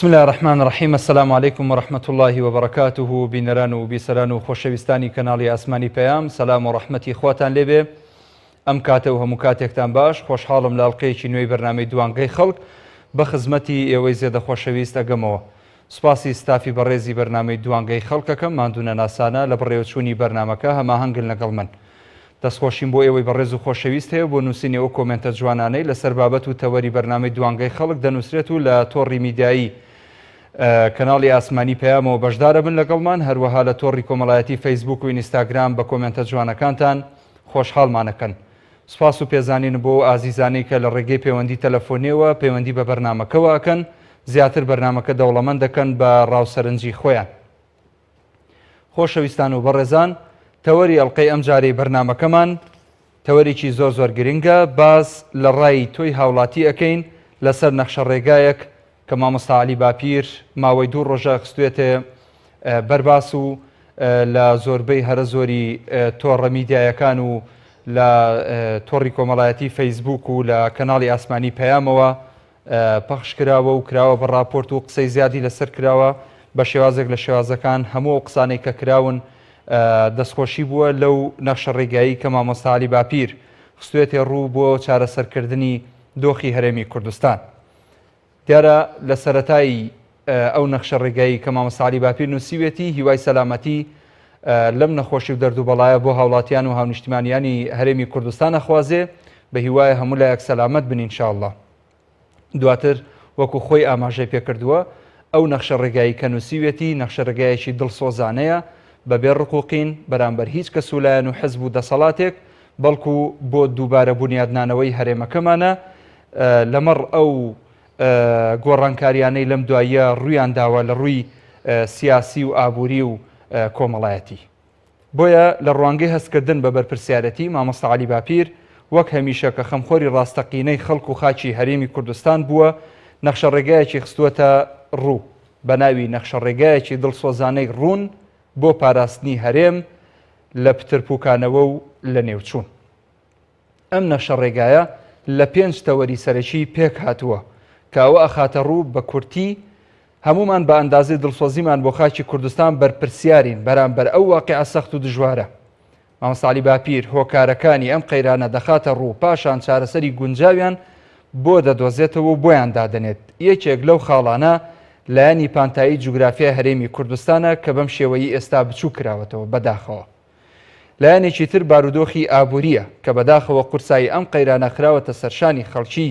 بسم اللە الرحمن الرحیم السلام علیکم و رحمة اللە و بەرەکاته بینەران و بیسەران و خۆشەویستانی کەناڵی ئاسمانی پەیام سەلام و ڕەحمەتی خواتان لێبێ ئەم کاتە و هەموو کاتێکتان باش خۆشحاڵم لە ئەڵقەیەکی نوێی بەرنامەی دوانگەی خەڵک بە خزمەتی ئێوەی زێدە خۆشەویست ئەگەمەوە سوپاسی ستافی بەڕێزی بەرنامەی دوانگەی خەڵکەکەم ماندوونەناسانە لە بەڕێوەچوونی بەرنامەکە هەماهەنگن لەگەڵ من. دەستخۆشیم بۆ ئێوەی بەڕێز و خۆشەویست هەیە بۆ نووسینی ئەو کۆمێنتە جوانانەی لەسەر بابەت و تەوەری بەرنامەی دوانگەی خەڵک دەنووسرێت و لە تۆڕی میدیایی کەناڵی ئاسمانی پەیامەوە بەشدارەبن لەگەڵمان، هەروەها لە تۆڕی کۆمەڵایەتی فەیسبووک و ئینستاگرام بە کۆمێنتە جوانەکانتان خۆشحاڵمانەکەن. سوپاس و پێزانینم بۆ ئەو ئازیزانەی کە لە ڕێگەی پەیوەندی تەلەفۆنیەوە پەیوەندی بە بەرنامەکەوە ئەکەن، زیاتر بەرنامەکە دەوڵەمەند دەکەن بە ڕاو سەرنجی خۆیان. خۆشەویستان و بەڕێزان، تەوەری ئەڵقەی ئەمجارەی بەرنامەکەمان تەوەرێکی زۆر زۆر گرنگە، باس لە ڕای تۆی هاوڵاتی ئەکەین لەسەر نەخشە ڕێگایەک کە مامۆستا عەلی باپیر ماوەی دوو ڕۆژە خستوێتێ بەر باس و لە زۆربەی هەرە زۆری تۆڕە میدیایەکان و لە تۆڕی کۆمەڵایەتی فەیسبوک و لە کەناڵی ئاسمانی پەیامەوە پەخش کراوە و کراوە بە ڕاپۆرت و قسەی زیادی لەسەر کراوە بە شێوازێک لە شێوازەکان هەموو ئەو قسانەی کە کراون دەستخۆشی بووە لەو نەخشە ڕێگایی کە مامۆستا عەلی باپیر خستوێتێ ڕوو بۆ چارەسەرکردنی دۆخی هەرێمی کوردستان. دیارە لە سەرەتای ئەو نەخشە ڕێگایی کە مامۆستا عەلی باپیر نووسیوێتی هیوای سەلامەتی لەم نەخۆشی و دەرد و بەڵایە بۆ هاوڵاتیان و هاونیشتیمانیانی هەرێمی کوردستان ئەخوازێ بە هیوایە هەموو لایەک سەلامەت بن ان شاء اللە. دواتر وەکو خۆی ئاماژەی پێکردووە ئەو نەخشە ڕێگایی کە نووسیوێتی نەخشە ڕێگایەکی دڵسۆزانەیە بەبێ ڕق و قین بەرامبەر هیچ کەس و لایەن و حزب و دەسەڵاتێک بەڵکو بۆ دووبارە بونیادنانەوەی هەرێمەکەمانە لەمەڕ ئەو گۆڕانکاریانەی لەم دواییە ڕوویان داوە لە ڕووی سیاسی و ئابووری و کۆمەڵایەتی. بۆیە لە ڕوانگەی هەستکردن بە بەرپرسیارەتی، مامۆستا عەلی باپیر وەک هەمیشە کە خەمخۆری ڕاستەقینەی خەڵک و خاکی هەرێمی کوردستان بووە، نەخشەڕێگایەکی خستووەتە ڕوو بە ناوی نەخشەڕێگایەکی دڵسۆزانەی ڕوون بۆ پاراستنی هەرێم لە پتر پوکانەوە و لەنێوچوون. ئەم نەخشەڕێگایە لە پێنج تەوەری سەرەکی پێکهاتووە کە ئەوە ئەخاتە ڕوو بە کورتی هەموومان بە ئەندازەی دڵسۆزیمان بۆ خاکی کوردستان بەرپرسیارین بەرامبەر ئەو واقیعە سەخت و دژوارە. مامۆستا عەلی باپیر هۆکارەکانی ئەم قەیرانە دەخاتە ڕوو پاشان چارەسەری گونجاویان بۆ دەدۆزێتەوە و بۆیان دادەنێت. یەکێک لەو خاڵانە لایەنی پانتایی جوگرافیای هەرێمی کوردستانە کە بەم شێوەیی ئێستا بچووک کراوەتەوە، بەداخەوە. لایەنێکی تر بارودۆخی ئابوورییە کە بەداخەوە قورسایی ئەم قەیرانە خراوەتە سەرشانی خەڵکی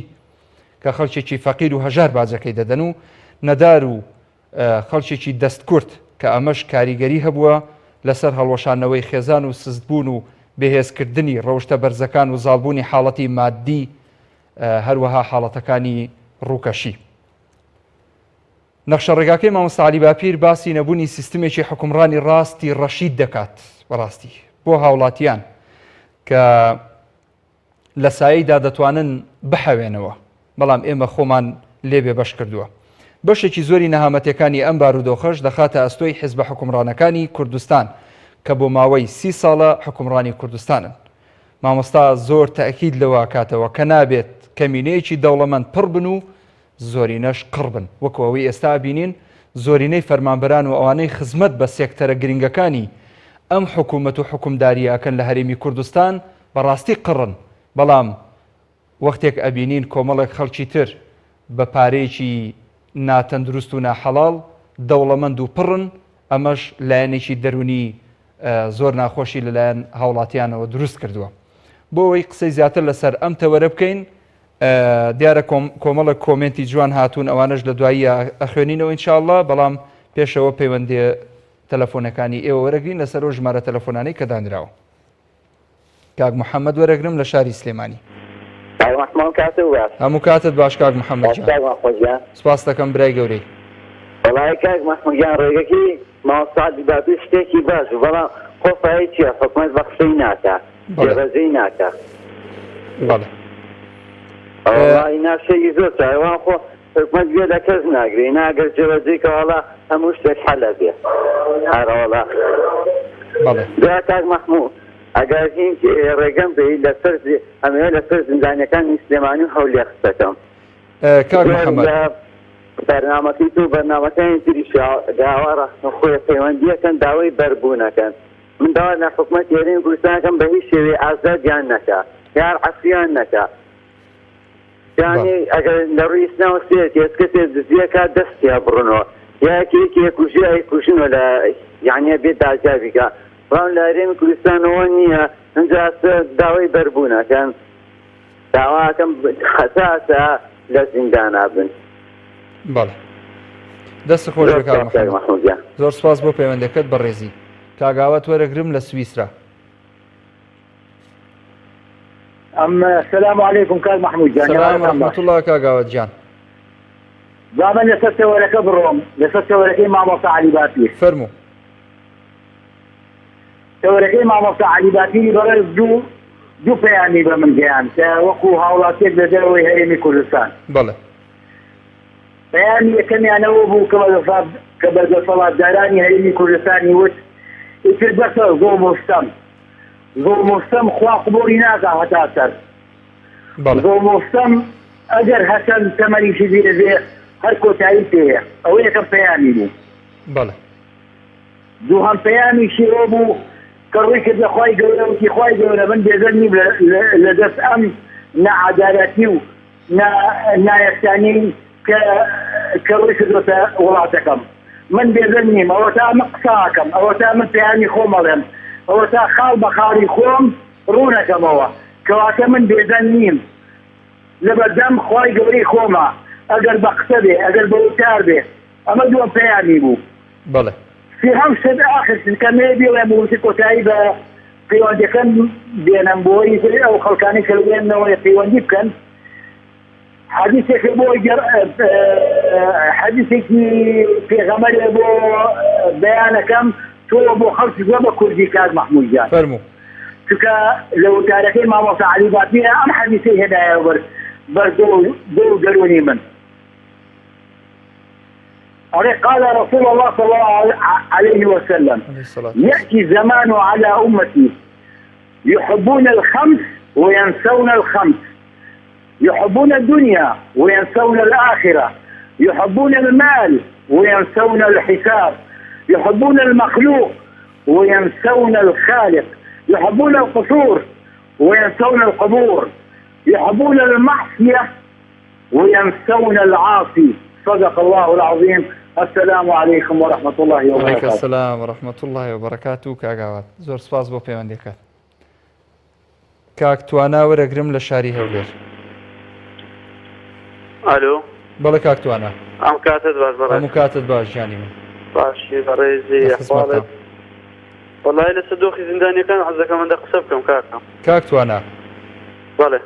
کە خەڵکێکی فەقیر و هەژار باجەکەی دەدەن و نەدار و خەڵکێکی دەستکورت کە ئەمەش کاریگەری هەبووە لەسەر هەڵوەشانەوەی خێزان و سستبوون و بەهێزکردنی ڕەوشتە بەرزەکان و زاڵبوونی حاڵەتی مادی هەروەها حاڵەتەکانی ڕووکەشی. نەخشەڕێگاکەی مامۆستا عەلی باپیر باسی نەبوونی سیستمێکی حوکمڕانی ڕاستی ڕەشید دەکات بەڕاستی بۆ هاوڵاتیان کە لە سایەیدا دەتوانن بحەوێنەوە بەڵام ئێمە خۆمان لێ بێبەش کردووە. بەشێکی زۆری نەهامەتیەکانی ئەم بارودۆخەش دەخاتە ئەستۆی حزبە حوکمڕانەکانی کوردستان کە بۆ ماوەی سی ساڵە حوکمڕانی کوردستانن. مامۆستا زۆر تەئکید لەوە ئەکاتەوە کە نابێت کەمینەیەکی دەوڵەمەند پڕ بن و زۆرینەش قڕ بن وەکو ئەوەی ئێستا ئەبینین زۆرینەی فەرمانبەران و ئەوانەی خزمەت بە سێکتەرە گرنگەکانی ئەم حکومەت و حوکمداریە ئەکەن لە هەرێمی کوردستان بەڕاستی قڕن بەڵام وەختێک ئەبینین کۆمەڵێک خەڵکی تر بە پارەیەکی ناتەندروست و ناحەڵاڵ دەوڵەمەند و پڕن ئەمەش لایەنێکی دەرونی زۆر ناخۆشی لەلایەن هاوڵاتیانەوە دروست کردووە بۆ ئەوەی قسەی زیاتر لەسەر ئەم تەوەرە بکەین دیارە کۆمەڵێک کۆمێنتی جوان هاتوون ئەوانەش لە دواییە ئەخوێنینەوە ان شاء اللە بەڵام پێشەوە پەیوەندیە تەلەفۆنەکانی ئێوە وەرەگرین لەسەر ئەو ژمارە تەلەفۆنانەی کە دانراوە کاک محەممەد وەرەگرم لە شاری سلێمانی هەموو کاتت باش کاک محەممەد سپاس دەکەم برای گەورەی وەڵای کاک مەحمود گیان ڕێگەکەی مامۆستا عەلی باپیر شتێکی باش بوو بەڵام خۆ فایەی چیە حکومەت بە قسەی ناکا جێبەجێی ناکا. بەڵێ. وەڵای نا شتێکی زۆر چاکە بەڵام خۆ حکومەت گوێ لە کەس ناگرێ نا ئەگەر جێبەجێی کە وەڵا هەموو شتێک حەل ئەبێ ئەرەوەڵا. بەڵێ. جا کاک مەحموو ئەگەر هین ڕێگەم بێی لەسەر ئەمەوێ لەسەر زیندانیەکانی سلێمانی و هەولێر قسەکەم. کاک محەممەد. بەرنامەکەی تۆ و بەرنامەکانی تریش داوا ڕاستەوخۆیە پەیوەندیەکەن داوای بەربوون ئەکەن من داوا لە حکومەتی هەرێمی کوردستان ئەکەم بە هیچ شێوەیە ئازادیان نەکا یان عەفویان نەکا یانی ئەگەر لە ڕووی ئیسلامەوە سەیرکەی ئێستا کەسێ دزیەکا دەستی ئەبڕنەوە یا یەکێ یەکێ ئەکوژێ ئەیکوژنەوە لە یانی ئەبێ دادگا بیکا بەڵام لە هەرێمی کوردستانەوە نییە ئینجا ئێستا داوای بەربوون ئەکەن داواکەم هەتا هەتا لە زیندانا بن. بەڵێ دەست خۆش بێ کاک محمود زۆر سپاس بۆ پەیوەندەکەت بەڕێزی کاک ئاوات وەرەگرم لە سویسرا. ئەم سلام علیکم کاک محمود جان سلام ورحمة الله کاک ئاوات گیان. با من لەسەر تەوەرەکە بڕۆم لەسەر تەوەرەکەی مامۆستا عەلی باپیر. فەرموو. تەوەرەکەی مامۆستا عەلی باپیری بەڕێز دوو دوو پەیامی بە من گەیاند کە وەکو هاوڵاتیەک لە دەرەوەی هەرێمی کوردستان. بەڵێ. پەیامی یەکەمیان ئەوە بوو کە بە کە بە دەسەڵاتدارانی هەرێمی کوردستانی وت ئیتر بەسە زوڵم و ستەم. زوڵم و ستەم خوا قبوڵی ناکا هەتا سەر. بەڵێ. زوڵم و ستەم ئەگەر هەچەند تەمەنیشی درێژ بێ هەر کۆتایی پێیە. ئەوە یەکەم پەیامی بوو. بەڵێ. دووهەم پەیامیشی ئەوە بوو کە ڕووی کردە خوای گەورە وتی خوای گەورە من بێزەر نیم لە دەست ئەم ناعەدالەتی و نایەکسانیەی کە کە ڕووی کردۆتە وڵاتەکەم من بێزەر نیم ئەوەتا من قسە ئەکەم ئەوەتا من پەیامی خۆم ئەڵێم ئەوەتا خاڵ بە خاڵی خۆم ڕوونەکەمەوە کەواتە من بێدەنگ نیم لەبەردەم خوای گەورەی خۆمە ئەگەر بە قسە بێ ئەگەر بە وتار بێ ئەمە دووەم پەیامی بوو. بەڵێ. سێهەم شت ئاخر شت کە مەیە بیڵێم و کۆتایی بە پەیوەندیەکەم بێنم بۆ ئەوەی ئەو خەڵکانەی کە لەوێنەوە پەیوەندی بکەن حەدیسێک بۆ حەدیسێکی پێغەمبەرێ بۆ بەیانەکەم تۆ بۆ خەڵکی زۆر بە کوردی کاک مەحموود گیان فەرموو. چونکە لە وتارەکەی مامۆستا عەلی باپیرە ئەم حەدیسەی هێنایە بەر بەر دڵ و دەروونی من. ئەڵێ قال رسول اللە صلی اللە علیه وسلم یأتی زمان علی امتی یحبون الخمس وینسون الخمس یحبون الدنیا وینسون الآخرة یحبون المال وینسون الحساب یحبون المخلوق وینسون الخالق یحبون القصور وینسون القبور یحبون المعصية وینسون العاصی صدق اللە العظیم السلام علیکم ورحمة اللە وعلیک وبرکاته. السلام ورحمة اللە وبرکاته کاک ئاوات زۆر سپاس بۆ پەیوەندیەکەت کاک توانا وەرەگرم لە شاری هەولێر. ئەلۆ. بەڵێ کاک توانا. ئەم کاتت باش بەڕێز. هەموو کاتت باش گیانی من. باشی بەڕێزی لە خزمەتتام. ئەحواڵت. وەڵایی لەسەر دۆخی زیندانیەکان حەز دەکەم هەندە قسە بکەم کاکە. کاک توانا. بەڵێ.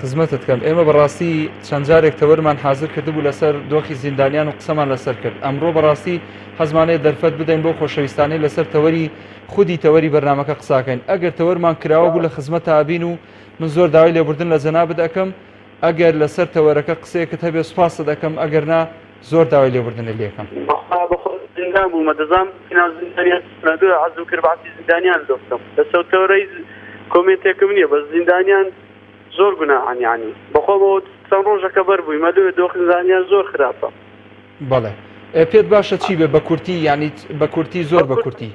خزمەتت کەم ئێمە بەڕاستی چەند جارێک تەوەرمان حازر کردبوو لەسەر دۆخی زیندانیان و قسەمان لەسەر کرد ئەمڕۆ بەڕاستی حەزمانەیە دەرفەت بدەین بۆ خۆشەویستانەی لەسەر تەوەری خودی تەوەری بەرنامەکە قساکەین ئەگەر تەوەرمان کراوە بوو لە خزمەتا ئەبین و من زۆر داوای لێبوردن لە جەنابت ئەکەم ئەگەر لەسەر تەوەرەکە قسەیەکت هەبێ سوپاست ئەکەم ئەگەر نا زۆر داوای لێبوردنت لێ ئەکەم. بەخوا بەخۆم زیندان بوومە دەزانم ناو زیندانیان چۆنە لۆیە حەزم کرد باسی زیندانیان لۆ بکەم لەسەر تەوەرەی کۆمێنتێکم نییە بەس زیندانیان زۆر گوناحن یانی بەخۆمەوە چەند ڕۆژەکە بەر بوویمە لۆیە دۆخی زیندانیان زۆر خراپە. بەڵێ پێت باشە چی بێ بە کورتی یانی بە کورتی زۆر بە کورتی.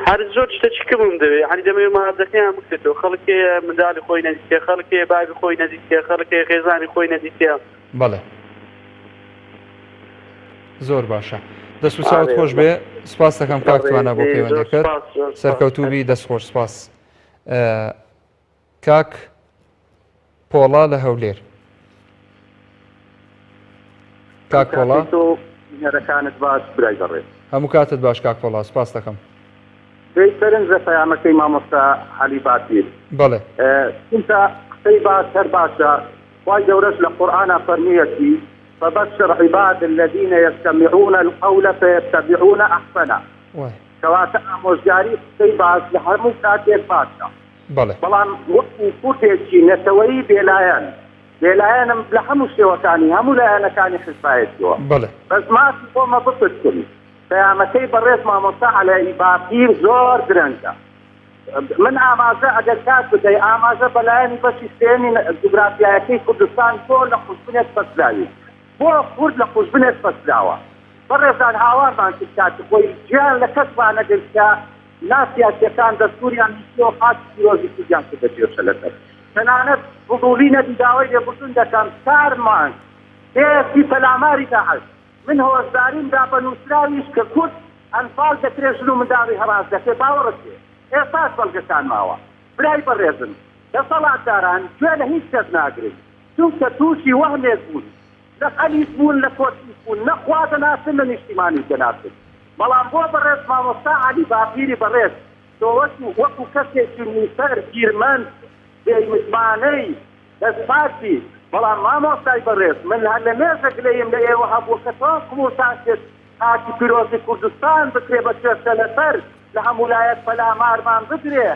هەر زۆر شتەکی کەمم دەوێ یانی دەمەوێ مادەکەیان بکرێتەوە خەڵک هەیە منداڵی خۆی نەدیتیە خەڵک هەیە بابی خۆی نەدیتیە خەڵک هەیە خێزانی خۆی نەدیتیە. بەڵێ زۆر باشە دەست و چاوت خۆش بێ سپاس دەکەم کاک توانا بۆ پەیوەندەکەت سەرکەوتوبی دەست خۆش سپاس کاک پۆڵا لە هەولێر کاک پۆڵا بینەرەکانت باش برای بەڕێز. هەموو کاتت باش کاک پۆڵا سپاس دەکەم. جێی سەرنجە پەیامەکەی مامۆستا عەلی باپیر. بەڵێ. چونکە قسەی باش هەر باشە خوای گەورەش لە قورئانا فەرموویەتی، فبشر عباد الذین یستمعون القول فیتبعون احسنه، کەواتە ئامۆژگاری قسەی باش لە هەموو کاتێک باشە. بەڵێ. بەڵام وەکو کوردێکی نەتەوەیی بێلایەن، بێلایەنم لە هەموو شێوەکانی هەموو لایەنەکانی حیزبایەتیەوە، بەڵێ. بەس مافی خۆمە بپرسم، پەیامەکەی بەڕێز مامۆستا عەلەئی باپیر زۆر درەنگە. من ئاماژە ئەگەر کات بدەی ئاماژە بە لایەنی بەشی سێیەمی جوگرافیایەکەی کوردستان زۆر لە قوژبنێک پەسراوی. بۆ کورد لە قوژبنێک بەستراوە؟ بەڕێزان هاوارمان کرد کاتی خۆی گوێیان لە کەس ڕانەگرت کە نا سیاسیەکان دەستوریان نوسیەوە خاکی پیرۆزی کوردیان کردە کێشە لەسەر تەنانەت فزوڵی نەبی داوای لێبوردن دەکەم چار مانگ پێشی پەلاماری داعش من هۆشداریم دا بە نوسراویش کە کورد ئەنفال دەکرێ ژن و منداڵی هەڕاج دەکرێ باوەڕت بێ ئێستاش بەڵگەکان ماوە برای بەڕێزم دەسەڵاتداران گوێ لە هیچ کەس ناگرن چونکە توشی وەهمێک بوون لە قەلیس بوون لە کۆتیش بوون نە خوا دەناسن نە نیشتیمانیش دەناسن بەڵام بۆ بەڕێز مامۆستا عەلی باپیری بەڕێز تۆ وەکو کەسێکی نوسەر بیرمەند جێی متمانەی دەست پاکی بەڵام مامۆستای بەڕێز من هەر لە مێژە گلەییم لە ئێوە هەبوو کە چۆن قبوڵتان کرد خاکی پیرۆزی کوردستان بکرێ بە کێشە لەسەر لە هەموو لایەک پەلامارمان بدرێ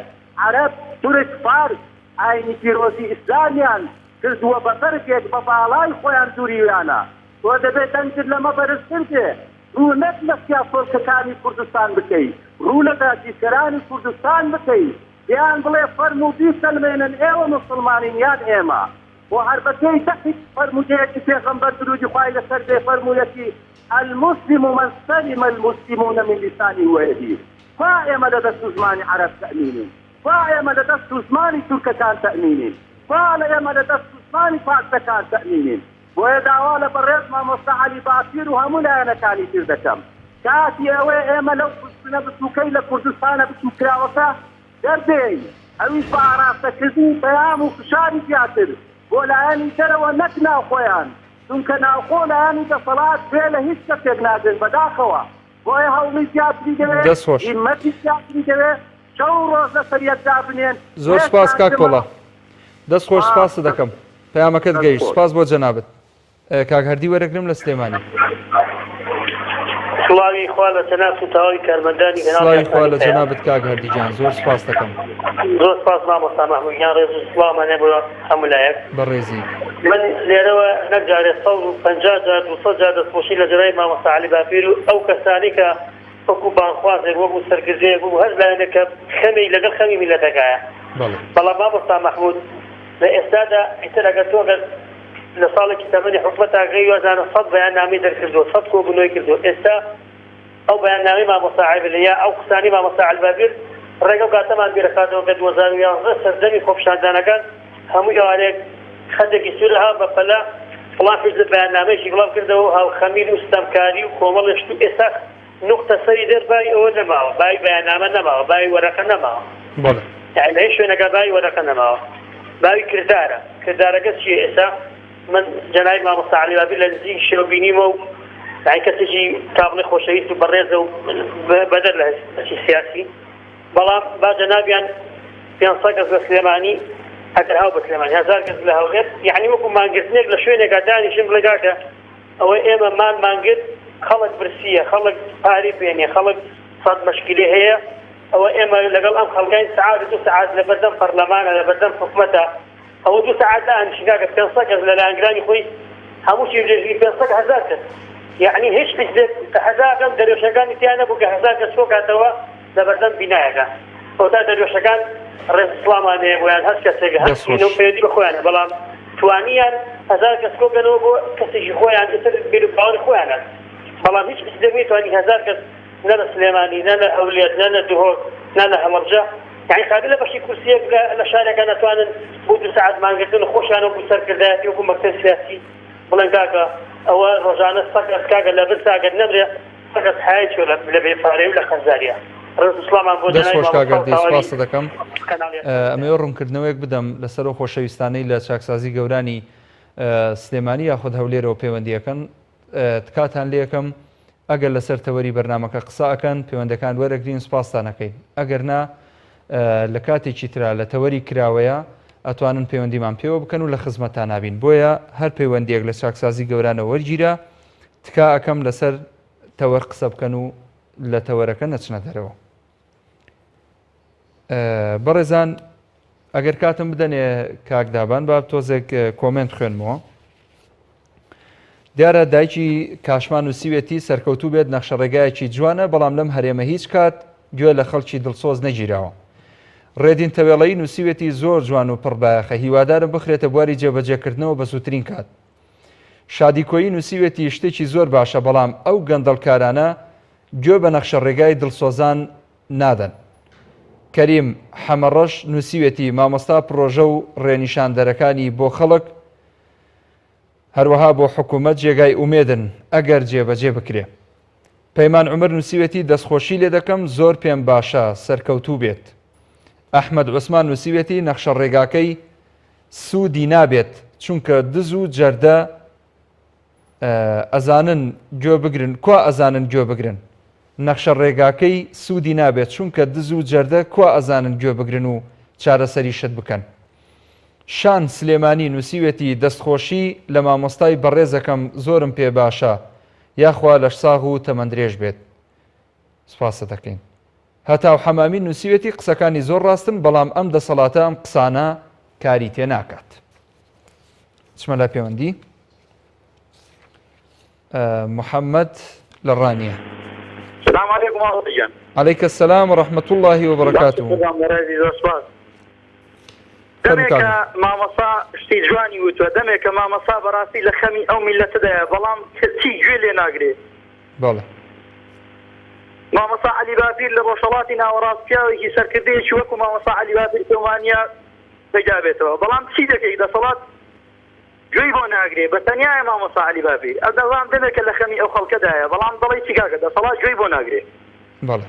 عەرەب تورک فارس ئاینی پیرۆزی ئیسلامیان کردووە بە بەرگێک بە باڵای خۆیان دوریویانە تۆ دەبێ دەنگت لەمە بەرزتر بێ ڕوو نەک لە سیاسۆلکەکانی کوردستان بکەی ڕوو لە داگیرکەرانی کوردستان بکەی پێیان بڵێ فەرموو بیسەلمێنن ئێوە موسڵمانین یان ئێمە خۆ هەر بە پێی دەقی فەرموودەیەکی پێغەمبەر درودی خوای لەسەر بێ فەرموویەتی المسلم من سلم المسلمون من لسانه ویده کوا ئێمە لە دەست و زمانی عەرەب تەئمینین کوا ئێمە لە دەست و زمانی تورکەکان تەئمینین؟ کوا لە ئێمە لە دەست و زمانی فارسەکان تەئمینین؟ بۆیە داوا لە بەڕێز مامۆستا عەلی باپیر و هەموو لایەنەکانی تر دەکەم کاتی ئەوەیە ئێمە لەو قوژبنە بچووکەی لە کوردستانە بچووککراوەکە دەربێین ئەویش بە ئاراستەکردنی پەیام و فشاری زیاتر بۆ لایەنی دەرەوە نەک ناوخۆیان چونکە ناوخۆ لایەنی دەسەڵات گوێ لە هیچ کەسێک ناگرن بەداخەوە بۆیە هەوڵی زیاتری دەوێ، دەست خۆش. هیممەتی زیاتری دەوێ، شەو و ڕۆژ لەسەر یەک دابنێن، زۆر سپاس هێشتان کاک چ پۆڵا ماوە. دەست خۆش سپاس سپاست دەکەم پەیامەکەت دەست گەیشت خۆش. سپاس بۆ جەنابت کاک هەردی وەرەگرم لە سلێمانی. سڵاوی خوا لە جەنابت و تەواوی کارمەندانی کەناڵی سڵاوی خوا ئاسمانی لە پەیام. جەنابت کاک هەردی گیان زۆر سپاست دەکەم. زۆر سپاس مامۆستا مەحمود گیان ڕێز و سڵاومان هەیە بۆ هەموو لایەک. بەڕێزی. من لێرەوە نەک جارێ 150 جار 200 جار دەستخۆشی لە جەنابی مامۆستا عەلی باپیر و ئەو کەسانەی کە وەکو بانگخوازێک وەکو سەرکردەیەک وەکو هەر لایەنێک کە خەمی لەگەڵ خەمی میللەتەکایە. بەڵێ. بەڵام مامۆستا مەحمود لە ئێستادا ئیتر ئەگەر تۆ گەر لە ساڵێکی تەمەنی حکومەتا غەیری وازانە سەد بەیاننامەی دەرکردووە سەد کۆبوونەوەی کردووە ئێستا ئەو بەیاننامەی مامۆستا عەلی یا ئەو قسانەی مامۆستا عەلی باپیر ڕێک ئەو کاتەمان بیرەخاتەوە کە 2011 سەردەمی خۆپیشاندانەکان هەموو ئێوارەیەک خەتێکی سوور ها بە پەلە فڵان حیزب بەیاننامەیەکی بڵاو کردەوە و هاوخەمی و ستەمکاری و کۆمەڵێ شت و ئێستا نوقتە سەری دەر بای ئەوە نەماوە بای بەیاننامە نەماوە بای وەرەقە نەماوە بەڵێ. یانی لە هیچ شوێنەکە بای وەرەقە نەماوە باوی کردارە کردارەکە چییە ئێستا من جەنابی مامۆستا عەلی بابیر لە نزیک شێو بینیمە و یانی کەسێکی تا بڵێ خۆشەویست و بەڕێزە و بەدەر لە هەستی سیاسی بەڵام با جەنابیان 500 کەس لە سلێمانی ئەگەر هاو بە سلێمانی هەزار کەس لە هەولێر یعنی وەکو مانگرتنێک لە شوێنێکا دانیشن بڵێ کاکە ئەوە ئێمە مان مانگرت خەڵک برسیە خەڵک پارەی پێ نیە خەڵک سەد مەشکیلەی هەیە ئەوە ئێمە لەگەڵ ئەم خەڵکەین سەعات و دوو سەعات لەبەردەم پەرلەمانە لەبەردەم حکومەتە ئەوە دوو سەعات دانیشن کاکە 500 کەس لە لایەنگرانی خۆی هەموو چی لێژی 500 هەزار کەس یعنی هیچ حیزبێک هەزار کەس دەروێشەکانی تیا نەبوو کە هەزار کەس کۆکاتەوە لەبەردەم بینایەکە ئەوتا دەروێشەکان ڕێز و سڵامان هەیە بۆیان هەر کەسێک هەر دەست خۆش. چینە و پەیوەندی بە خۆیانە بەڵام توانیان هەزار کەس کۆکەنەوە بۆ کەسێکی خۆیان ئیتر بیر و باوەڕی خۆیانە بەڵام هیچ حیزبێک نەیتوانی هەزار کەس نە لە سلێمانی نە لە هەولێر نە لە دهۆک نە لە هەڵەبجە یانی قابلە بەشی کورسیەک لە لە شارێکا نەتوانن بۆ دوو سەعات مانگرتن خۆشیان وەکو سەرکردایەتی وەکو مەکتەب سیاسی بڵێن کاکە ئەوە ڕۆژانە سەد کەس کاکە لە برسا گەر نەمرێ سەگەز حەیای چوە لە بێ پارەی و لە قەرزاریا. ڕێز و سڵامان بۆ دەست جەنابی خۆش کاک مامۆستا و هەردی تەواوی سوپاست دەکەم. کەناڵی ئەسپی ئەمەوێ ڕوونکردنەوەیەک بدەم لەسەر ئەو خۆشەویستانەی لە چاکسازی گەورانی سلێمانی یاخود هەولێرەوە پەیوەندی ئەکەن تکاتان لێکەم ئەگەر لەسەر تەوەری بەرنامەکە قسە ئەکەن پەیوەندەکان وەرەگرین سوپاستان ئەکەین ئەگەر نا لە کاتێکی ترا لە تەوەری کراوەیە ئەتوانن پەیوەندیمان پێوە بکەن و لە خزمەتان نابین بۆیە هەر پەیوەندیەک لە چاکسازی گەورانەوە وەرگیرا تکا ئەکەم لەسەر تەوەر قسە بکەن و لە تەوەرەکە نەچنە دەرەوە. بەڕێزان ئەگەر کاتم بدەنێ کاک دابان با تۆزێک کۆمێنت خوێنمەوە. دیارە دایکی کاشمان نووسیوێتی سەرکەوتوو بێت نەخشە ڕێگایەکی جوانە بەڵام لەم هەرێمە هیچ کات گوێ لە خەڵکی دڵسۆز نەگیراوە. ڕێدین تەوێڵەیی نووسیوێتی زۆر جوان و پڕ بایەخە هیوادارم بخرێتە بواری جێبەجێکردنەوە بە زووترین کات. شادی کۆیی نووسیوێتی شتێکی زۆر باشە بەڵام ئەو گەندەڵکارانە گوێ بە نەخشە ڕێگای دڵسۆزان نادەن. کەریم حەمەڕەش نووسیوێتی مامۆستا پڕۆژە و ڕێنیشاندەرەکانی بۆ خەڵک هەروەها بۆ حکوومەت جێگای ئومێدن ئەگەر جێبەجێ بکرێ. پەیمان عومەر نووسیوێتی دەستخۆشی لێ دەکەم زۆر پێم باشە سەرکەوتوو بێت. ئەحمەد عوسمان نووسیوێتی نەخشە ڕێگاکەی سوودی نابێت چونکە دز و جەردە ئەزانن گوێ بگرن کوا ئەزانن گوێ بگرن نەخشە ڕێگاکەی سوودی نابێت چونکە دز و جەردە کوا ئەزانن گوێ بگرن و چارەسەری شت بکەن. شان سلێمانی نووسیوێتی دەستخۆشی لە مامۆستای بەڕێزەکەم زۆرم پێ باشە یاخوا لەشساغ و تەمەندرێژ بێت. سوپاست دەکەین. هەتاو حەمامی نووسیوێتی قسەکانی زۆر ڕاستن بەڵام ئەم دەسەڵاتە ئەم قسانە کاری تێ ناکات. چمە لای پەیوەندی محەممەد لە ڕانیە. سلام علیکم مامۆستا گیان. علیک السلام و رحمة الله وبرکاته. دەمێکە مامۆستا شتی جوانی وتوە دەمێکە مامۆستا بەڕاستی لە خەمی ئەو میلەتەدایە بەڵام کەچی گوێ لێ ناگرێ. بەڵێ. مامۆستا عەلی باپیر لە ڕۆژهەڵاتی ناوەڕاست پیاوێکی سەرکردەیەکی وەکو مامۆستا عەلی باپیر پێموانیە پەیدا بێتەوە بەڵام چی دەکەی دەسەڵات گوێی بۆ ناگرێ بە تەنیایە مامۆستا عەلی باپیر ئەدەزام دەمێکە لە خەمی ئەو خەڵکەدایە بەڵام دەڵێی چی کاکە دەسەڵات گوێی بۆ ناگرێ. بەڵێ.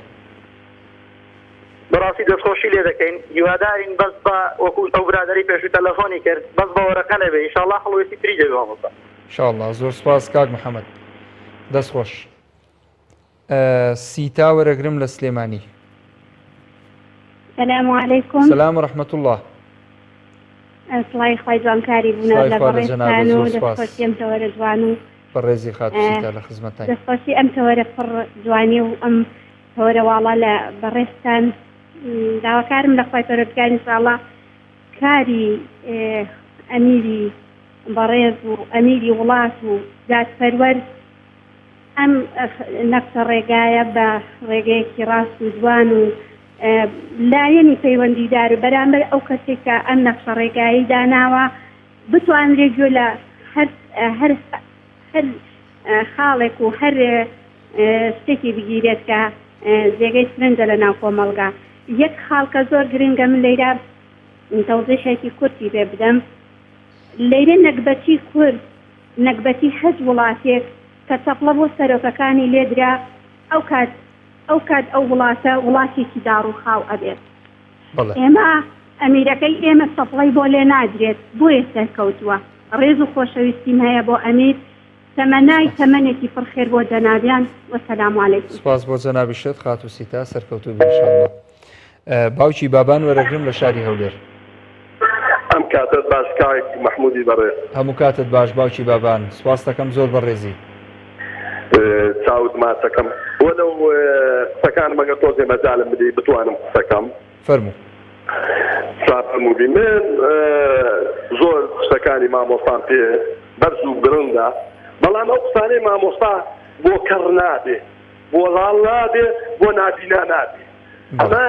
بەڕاستی دەستخۆشی لێ دەکەین هیوادارین بەس بە وەکو ئەو برادەرەی پێشوو تەلەفۆنی کرد بەس بە وەرەقە نەبێ ئیشاڵا هەڵوێستی تری دەبێ مامۆستا. شاءاللە زۆر سوپاس کاک محمد دەست خۆش. سیتا وەرەگرم لە سلێمانی. سلام علیکم. سلام و رحمة اللە. سڵاوی خوای جوانکاری بوونە سڵاوی لە خوا لە جەنابت بەڕێزتان و زۆر سوپاس. دەستخۆشی ئەم تەوەرە جوان و بەڕێزی خاتوو سیتا لە خزمەتتاین. دەستخۆشی ئەم تەوەرە پڕ جوانی و ئەم تەوەرە واڵا لە بەڕێزتان داواکارم لە خوای پەروەردگار ان شاء اللە کاری ئەمیری بەڕێز و ئەمیری وڵات و دادپەروەر ئەم نەخشە ڕێگایە بە ڕێگەیەکی ڕاست و جوان و لایەنی پەیوەندیدار بەرامبەر ئەو کەسێک کە ئەم نەخشە ڕێگایەی داناوە بتوانرێ گوێ لە هەر هەر هەر خاڵێک و هەر شتێکی بگیرێت کە جێگەی سرنجە لە ناو کۆمەڵگا. یەک خاڵ کە زۆر گرنگە من لەیرا تەوزیحێکی کورتی پێ بدەم لەیرە نەگبەتی کورد نەگبەتی هەچ وڵاتێک کە چەپڵە بۆ سەرۆکەکانی لێدرا ئەو کات ئەو کات ئەو وڵاتە وڵاتێکی داڕووخاو ئەبێت. بەڵێ. ئێمە ئەمیرەکەی ئێمە چەپڵەی بۆ لێ نادرێت بۆیە سەرکەوتووە. ڕێز و خۆشەویستیم هەیە بۆ ئەمیر تەمەنای سوپاس. تەمەنێکی پڕ خێر بۆ جەنابیان وسلام علیکم. سوپاس بۆ جەنابیشت خاتوو سیتا سەرکەوتوو بی ان شاءاللە. باوکی بابان وەرەگرم لە شاری هەولێر. ئەم کاتەت باش کاک مەحمودی بەڕێز. هەموو کاتت باش باوکی بابان سوپاست دەکەم زۆر بەڕێزی. چاوت ماچەکەم وەلەو قسەکانم ئەگەر تۆزێ مەجالم بدەی بتوانم قسەکەم. فەرموو. سا فەرموو بی من زۆر قسەکانی مامۆستام پێ بەرز و بڵندە بەڵام ئەو قسانەی مامۆستا بۆ کەڕ نابێ بۆ ڵاڵ نابێ بۆ نابینا نابێ ئەمە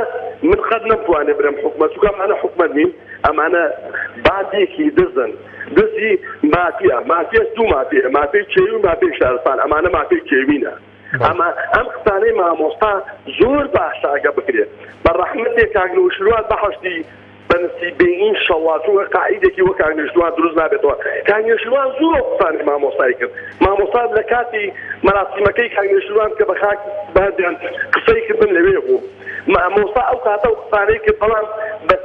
من قەت نەمتوانێ برێم حکومەت چونکە ئەمانە حکومەت نین ئەمانە باندێکی دزن دزی مافیا مافیاش دوو مافیە مافیای کێوی و مافیای شارستان ئەمانە مافیای کێوینە ئەمە ئەم قسانەی مامۆستا زۆر باشە ئەگە بکرێت بە ڕەحمەتێ کاک نەوشیروان بەحەشتی بەنسی بێ ئینشەڵا چونکە قائیدێکی وەک کاک نەوشیروان دروست نابێتەوە کاک نەوشیروان زۆر ئەو قسانەی مامۆستای کرد مامۆستا لە کاتی مەراسیمەکەی کاک نەوشیروان کە بە خاک بەردیان قسەی کرد من لەوێ بووم مامۆستا ئەو کاتە ئەو قسانەی کرد بەڵام بە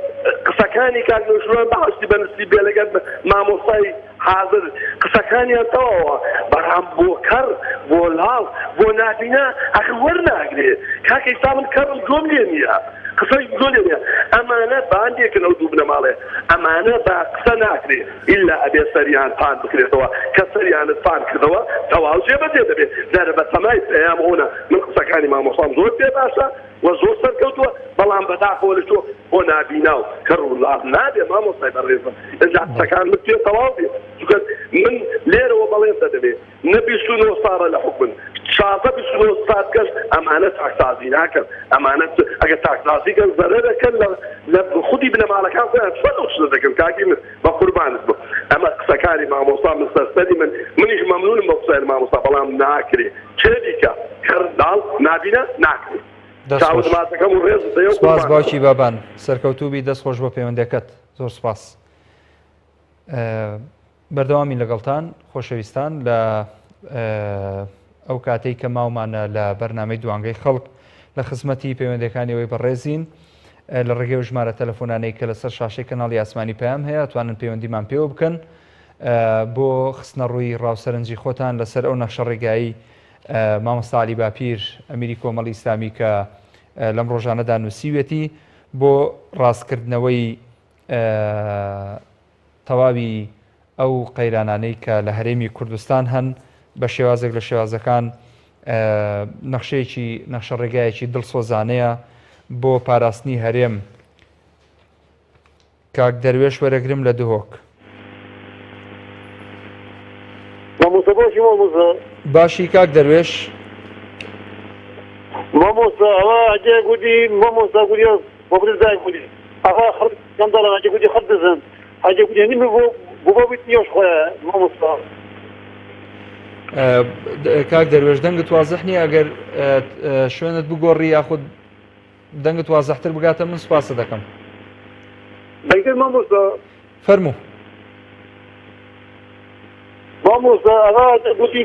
قسەکانی کاک نەوشیروان بەحەشتی بەنسی بێ لەگەر مامۆستای حازر قسەکانیان تەواوە بەڵام بۆ کەڕ بۆ لاڵ بۆ نابینا ئەخر وەرناگرێ کاکە ئیستا من کەڕم گۆم لێ نیە قسەش گۆ لێ نیە ئەمانە باندێکن ئەو دوو بنەماڵەیە ئەمانە بە قسە ناکرێ ئیلا ئەبێ سەریان پان بکرێتەوە کە سەریانت پان کردەوە تەواو جێبەجێ دەبێ جارێ بە تەمای پەیام ئەوە من قسەکانی مامۆستام زۆر پێ باشە و زۆر سەرکەوتووە بەڵام بەداخەوە لە تۆ بۆ نابینا و کەڕ و لاڵ نابێ مامۆستای بەڕێزم ئینجا قسەکانمت پێ تەواو بێ چونکە من لێرەوە بەڵێن دەدەمێ نە 29 ساڵە لە حوکمن 16 29 سات کەش ئەمانە چاکسازی ناکەن ئەمانە ئەگەر چاکسازی کەن زەرەرەکەن لە لە خودی بنەماڵەکان خۆیان چۆن ئەو شتە دەکەن کاکی من بە قوربانت بم ئەمە قسەکانی مامۆستا من سەرسەری من منیش. مەمنونم بە قسەیان مامۆستا بەڵام ناکرێ کێ بیکا کەر لاڵ نابینە ناکرێ دەست چاوت خۆش. ماچەکەم و ڕێزت هەیە و سپاس قوربانت باوکی بم. بابان سەرکەوتوو بی دەست خۆش بۆ پەیوەندەکەت زۆر سپاس. بەردەوامین لەگەڵتان خۆشەویستان لە ئەو کاتەی کە ماومانە لە بەرنامەی دوانگەی خەڵک لە خزمەتی پەیوەندەکانی ئەوەی بەڕێزین لە ڕێگەی و ژمارە تەلەفۆنانەی کە لەسەر شاشەی کەناڵی ئاسمانی پەیام هەیە توانن پەیوەندیمان پێوە بکەن بۆ خستنە ڕووی ڕاوسەرنجی خۆتان لەسەر ئەو نەخشە ڕێگایی مامۆستا عەلی باپیر ئەمیری کۆمەڵی ئیسلامی کە لەم ڕۆژانەدا نووسیوێتی بۆ ڕاستکردنەوەی تەواوی ئەو قەیرانانەی کە لە هەرێمی کوردستان هەن بە شێوازێک لە شێوازەکان نەخشەیەکی نەخشە ڕێگایەکی دڵسۆزانەیە بۆ پاراستنی هەرێم کاک دەروێش وەرەگرم لە دهۆک. مامۆستا باشی مامۆستا باشی کاک دەروێش مامۆستا ئەوە هەجێ گوتی مامۆستا گوتی بۆ زای گوتی ئەوە خەڵک گەندەڵە هەجێ گوتی خەڵک دزن هەجێ گوتی هەنی بۆ بۆ بۆ نیۆش خۆیە مامۆستا کاک دەروێش دەنگت وازح نییە ئەگەر شوێنت بگۆڕی یاخود دەنگت وازحتر بگاتە من سوپاست دەکەم. دەنگتر مامۆستا. فەرموو. مامۆستا ئەوە گوتی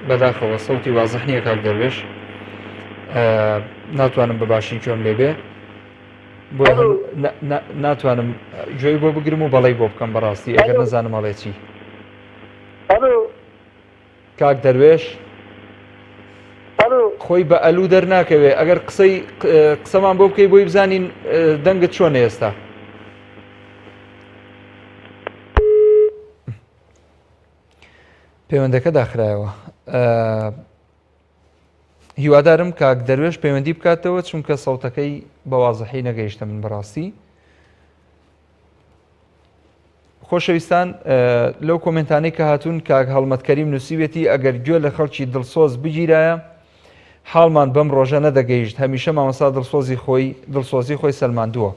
بەداخەوە سەوتی وازح نییە کاک دەروێش ناتوانم بە باشی گوێم لێ بێ بۆ ناتوانم گوێی بۆ بگرم و بەڵی بۆ بکەم بەڕاستی ئەگەر نەزانم ئەڵێ چی کاک دەروێش خۆی بە ئەلو دەرناکەوێ ئەگەر قسەی قسەمان بۆ بکەی بۆی بزانین دەنگت چۆن ئێستا پەیوەندەکە داخرایەوە هیوادارم کاک دەروێش پەیوەندی بکاتەوە چونکە سەوتەکەی بە وازحی نەگەیشتە من بەڕاستی خۆشەویستان لەو کۆمنتانەی کە هاتوون کاک هەڵمەت کەریم نووسیوێتی ئەگەر گوێ لە خەڵکی دڵسۆز بگیرایە حاڵمان بەم ڕۆژە نەدەگەیشت هەمیشە مامۆستا دڵسۆزی خۆی دڵسۆزی خۆی سەلماندووە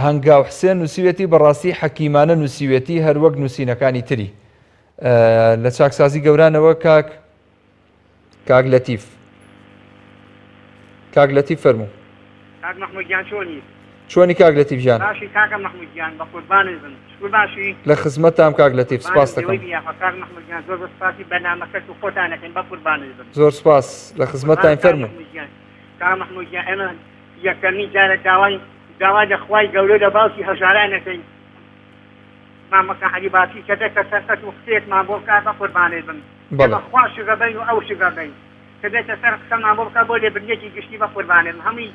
هەنگاو حسێن نووسیوێتی بەڕاستی حەکیمانە نووسیوێتی هەروەک نووسینەکانی تری لە چاکسازی گەورانەوە کاک کاک لەتیف کاک لەتیف فەرموو کاک مەحمود گیان چۆنی؟ چۆنی کاک لەتیف گیان؟ باشی کاکە مەحمود گیان بە قوربانت بم شکور باشی؟ لە خزمەتتام کاک لەتیف سپاس دەکەم. کاک مەحمود گیان زۆر زۆر سپاسی بەرنامەکەت و خۆتان ئەکەین بە قوربانت بم. زۆر سپاس لە خزمەتتاین فەرموو. کاک مەحمود گیان ئێمە یەکەمین جارە داوای داوا لە خوای گەورە لە باوکی هەژاران ئەکەین مامۆستا عەلی باپیر کە بێتە سەر خەت و قسەیەکمان بۆ بکات بە قوربانت بم بەڵێ. ئێمە خوا شگەبەین و ئەو شگەبەین کە بێتە سەر قسەمان بۆ بکات بۆ لێبردنێکی گشتی بە قوربانت بم هەمووی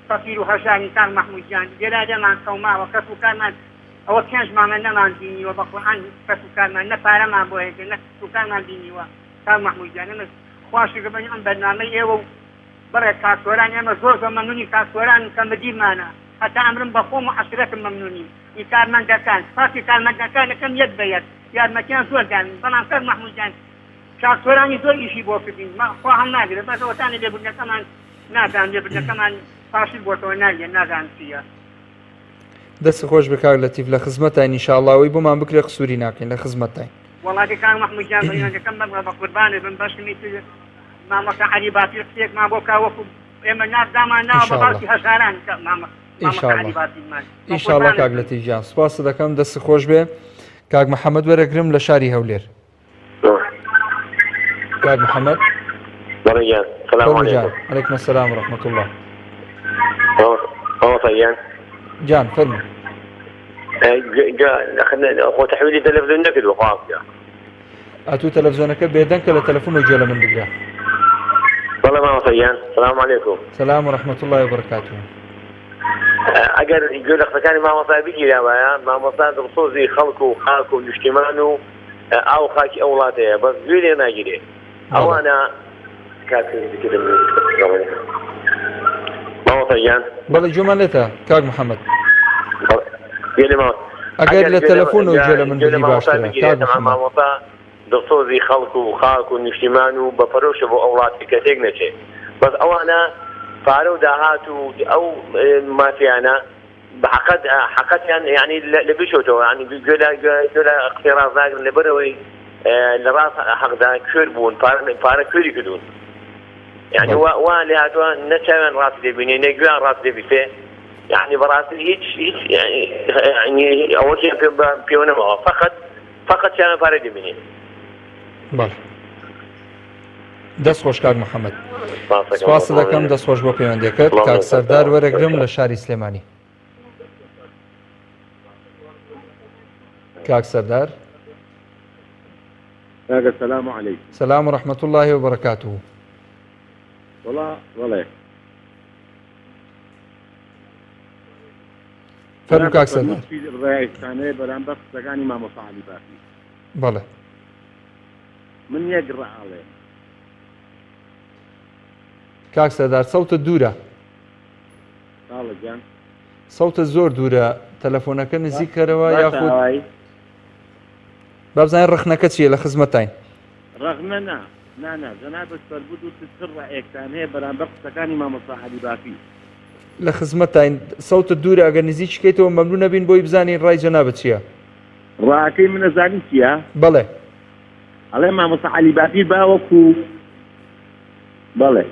فەقیر و هەژارین کاک مەحمود گیان لێرا لێمان قەوماوە کەس و کارمان ئەوە پێنج مانگە نەمان بینیوە بە قورعان کەس و کارمان نە پارەمان بۆ هێتێ نە کەس و کارمان بینیوە کاک مەحمود گیان ئێمە خوا شگەبەین ئەم بەرنامەی ئێوە و بەڵێ کاک سۆران ئێمە زۆر زۆر مەمنونین کاک سۆران کە مدیرمانە هەتا ئەمرم بە خۆم و عەشرەتم مەمنونیم ی کارمەندەکان سپاسی کارمەندەکان ئەکەم یەک بە یەک یارمەتیان زۆر داوین بەڵام کاک مەحمود گیان کاک سۆرانی زۆر ئیشی بۆ کردین ما خوا هەڵناگرێ بەس ئەوەتانە لێبوردنەکەمان نازانم لێبوردنەکەمان پاشل بۆتەوە نایە نازانم چییە. دەست خۆش بێ کاک لەتیف لە خزمەتاین ان شاء اللە ئەوەی بۆمان بکرێ قسوری ناکەین لە خزمەتتاین. وەڵا دەی کاک مەحمود گیان پەیوەندەکەم مەبڕە بەقوربانت بم بەشکم ئیتر مامۆستا عەلی باپیر قسەیەکمان بۆ بکا وەکو ئێمە ناز دامان ناوە بە ان شاء اللە باوکی هەژاران کە مامە مامۆستا ان شاء اللە عەلی باپیرمان ان شاء اللە بەقوربانت کاک بم. لەتیف گیان سوپاست دەکەم دەست خۆش بێ کاک محەممەد وەرەگرم لە شاری هەولێر کاک محەممەد بەڵێ گیان سلام فەرموو گیان علیکم علیکم السلام ورحمة الله مامۆستا گیان گیان فەرموو خۆ تەحویلی تەلەفزیۆن نەکردووە خوا بکە ئەتوو تەلەفزیۆنەکە بێدەنگ کە لە تەلەفون و گوێ لە من بگرە. بەڵێ مامۆستا گیان سلام علیکم. سلام و رحمة اللە و برکاته. ئەگەر گوێ لە قسەکانی مامۆستا بگیرابایە مامۆستا دڵسۆزی خەڵک و خاک و نیشتیمان و ئاو و خاکی ئەو وڵاتەیە بەس گوێ لێ ناگیرێ ئەوانە مامۆستا گیان بەڵێ گوێمان لێتە کاک محەممەد. گوێ لە مامۆستا ئەگەر لە تەلەفۆن و گوێ لە من گوێ لە بگری مامۆستا باشترە بگیرێ کاک تەمام محەممەد. مامۆستا دڵسۆزی خەڵک و خاک و نیشتیمان و بە پەرۆشە بۆ ئەو وڵاتی کە تێک نەچێ بەس ئەوانە. پارە و داهات و ئەو مافیانە بە حەقەت حەقەتیان یعنی لە بیر چۆتەوە یعنی گوێ لە گوێ لە قسەی ڕاست ناگرن لەبەرئەوەی لە ڕاست حەقدا کوێر بوون پارە پارە کوێری کردوون یعنی وا وا لێ هاتووە نە چاویان ڕاستی دەبینێ نە گوێیان ڕاستی دەبیسێ یعنی بەڕاستی هیچ هیچ یعنی ئەوەشیان پێ پێوە نەماوە فقط فقط چاویان پارە دەبینێ. بەڵێ دەست خۆش کاک محەممەد سپاست دەکەم دەست خۆش بۆ پەیوەندەکەت کاک سەردار وەرەگرم لە شاری سلێمانی کاک سەردار کاکە سلام علیکم سلام و رحمة الله وبرکاته وڵا وڵێ فەرموو کاک سەردار ڕایستانەیە بەرامبەر قسەکانی مامۆستا عەلی باپیر بەڵێ. من یەک ڕا ئەڵێم. کاک سەردار سەوتت دوورە. خاڵە گیان. سەوتت زۆر دوورە تەلەفۆنەکە نزیک کەرەوە یاخود با بزانین ڕەخنەکە چییە لە خزمەتتاین. ڕەخنە نا نا نا جەنابت فەرمووت وتت چ ڕەئێکتان هەیە بەرامبەر قسەکانی مامۆستا عەلی باپیر. لە خزمەتتاین سەوتت دوورە ئەگەر نزیکی کەیتەوە مەمنوون ئەبین بۆی بزانین ڕای جەنابت چییە. ڕاکەی من ئەزانی چیە؟ بەڵێ. ئەڵێ مامۆستا عەلی باپیر با وەکو بەڵێ.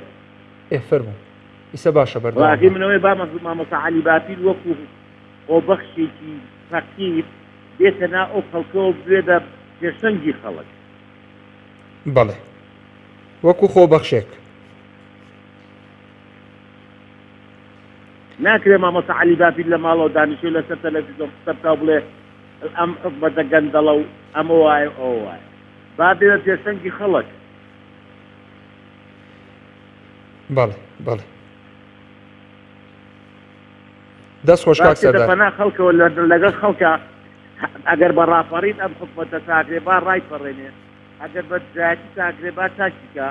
ئێ فەرموو ئیسە باشە بەردەوام ڕاکەی بە. من ئەوەیە با مامۆستا عەلی باپیر وەکو خۆبەخشێکی فەقیر بێتە ناو ئەو خەڵکەوە ببێ بە پێشەنگی خەڵک. بەڵێ وەکو خۆبەخشێک. ناکرێ مامۆستا عەلی باپیر لە ماڵەوە دانیشێ و لەسەر تەلەفیزۆن قسە بکا و بڵێ ئەم حکومەتە گەندەڵە و ئەمە وایە و ئەوە وایە. با بێ بە پێشەنگی خەڵک. بەڵێ بەڵێ دەست خۆش با کاک بچێتە سەردار. پەنا خەڵکەوە لەگەڵ خەڵکا ئەگەر بە ڕاپەڕین ئەم حکومەتە چاکرێ با ڕایپەڕێنێ ئەگەر بە دژایەتی چاکرێ با چاکی کا.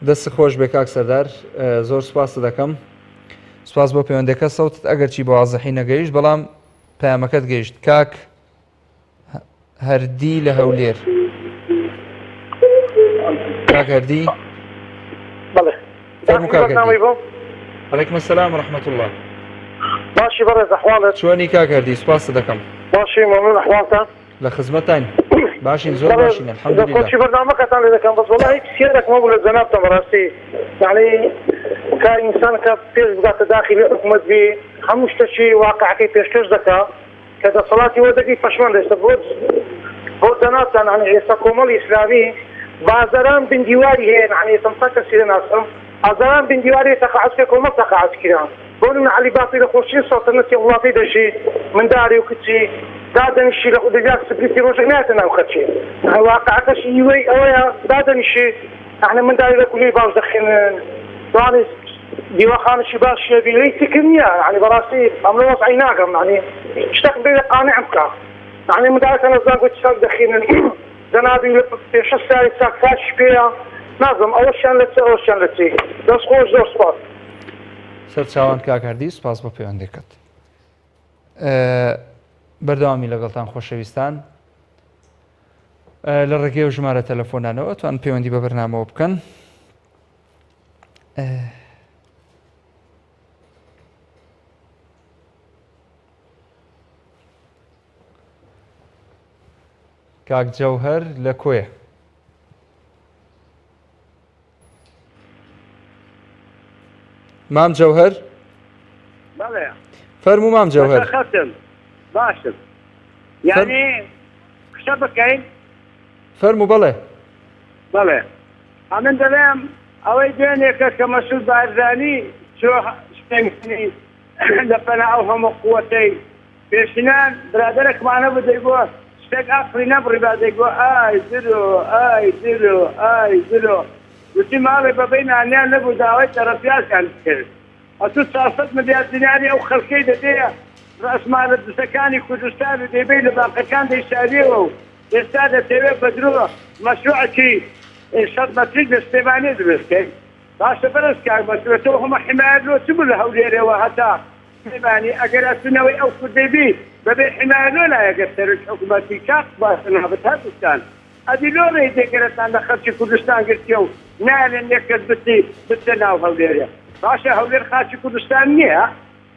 دەست خۆش بێ کاک سەردار زۆر سوپاست دەکەم سوپاس بۆ پەیوەندەکە سەوتت ئەگەرچی بە وازحی نەگەیشت بەڵام پەیامەکەت گەیشت کاک هەردی لە هەولێر کاک هەردی بەڵێ فەرموو کاک هەردی علیکم السلام ورحمة الله باشی بەڕێز ئەحواڵت چۆنی کاک هەردی سوپاست دەکەم باشی مەمنون ئەحواڵتان لە خزمەتتاین باشین زۆر باشین الحمدللە. دەستخۆشی بەرنامەکەتان لێ دەکەم بەس وەڵاهی پرسیارێکم هەبوو لە جەنابتان بەڕاستی یەعنی کە ئینسان کە پێش بگاتە داخیلی حکومەت بی هەموو شتەکی واقعەکەی پێشکەش دەکا کە دەسەڵاتی وەردەگری پەشمان دەێستا بۆ بۆ جەنابتان یەعنی ئێستا کۆمەڵی ئیسلامی بازەران بن دیواری هەیە یەعنی ئێستا من کەسی دەناسم هەزاران بن دیواری تەقاعد کرا کۆمەڵ تەقاعد کرا بۆ نمونە عەلی باپیر لە خۆشترین سەڵتەنەتی وڵاتەی دەژی منداری و کچی دادەنیشی لە دەریا سپلیتی ڕۆژێک نایەتە ناو خەرکی واقعەکەش ئیوەی ئەوەیە دادەنیشی یەعنی منداری لە کولیەی باش دەخوێنن دوانی دیوەخانێکی باشی هەبی لێی فکر نییە یەعنی بەڕاستی ئەم لە وەزعی ناگەم یەعنی شتێکم پێ بێ قانعم بکا یەعنی مندارەکان لە زانکۆی چاک دەخوێنن جەنابی لە پێشە ساری چاک چاکیش پێیە نازم ئەوەشیان لە چ ئەوەشیان لە چی دەست خۆش زۆر سوپاس. سەرچاوان کاک هەردی سوپاس بۆ پەیوەندەکەت. بەردەوامی لەگەڵتان خۆشەویستان لە ڕێگەی و ژمارە تەلەفۆنانەوە توان پەیوەندی بە بەرنامەوە بکەن. کاک جەوهەر لە کۆیە؟ مام جەوهەر؟ بەڵێ. فەرموو مام جەوهەر. خەتم باشم. یعنی قسە بکەین؟ فەرموو بەڵێ. بەڵێ. ئەمن دەڵێم ئەوەی دوێنێکە کە مەسعود بارزانی چۆ سلێمانی لە پەنا ئەو هەموو قوەتەی پێشینان برادەرەکمان هەبوو دەیگۆ شتێک ئەقڵی نەبڕیبا دەیگۆ ئای درۆ ئای درۆ ئای درۆ گوتی ماڵێ بەبەی نانیان نەبوو داوای تەڕەپیازیان کرد ئەتوو 400 ملیار دیناری ئەو خەڵکەی دەدەیە ڕەسمالە دزەکانی کوردستان و دەیبەی لە بانقەکان دەیشاریەوە و ئێستا دەتەوێت بە درۆ مەشروعەکی سەد مەتری لە سلێمانی دروست کەی باشە بەرز کاک مەسرور تۆ هەموو حیمایەت لۆ چ بوو لە هەولێرەوە هەتا سلێمانی ئەگەر ئەچوو نەوەی ئەو کوردەی بی بەبێ حیمایە لۆ نایەگە سەرۆکی حکومەت بی کاک باشە نابت هەردووکتان ئەدی لۆ ڕێی دێگەرەتان لە خەلکی کوردستان گرتیە و. نایەلێن یەک کەس بچی بچتە ناو هەولێرێ باشە هەولێر خاکی کوردستان نیە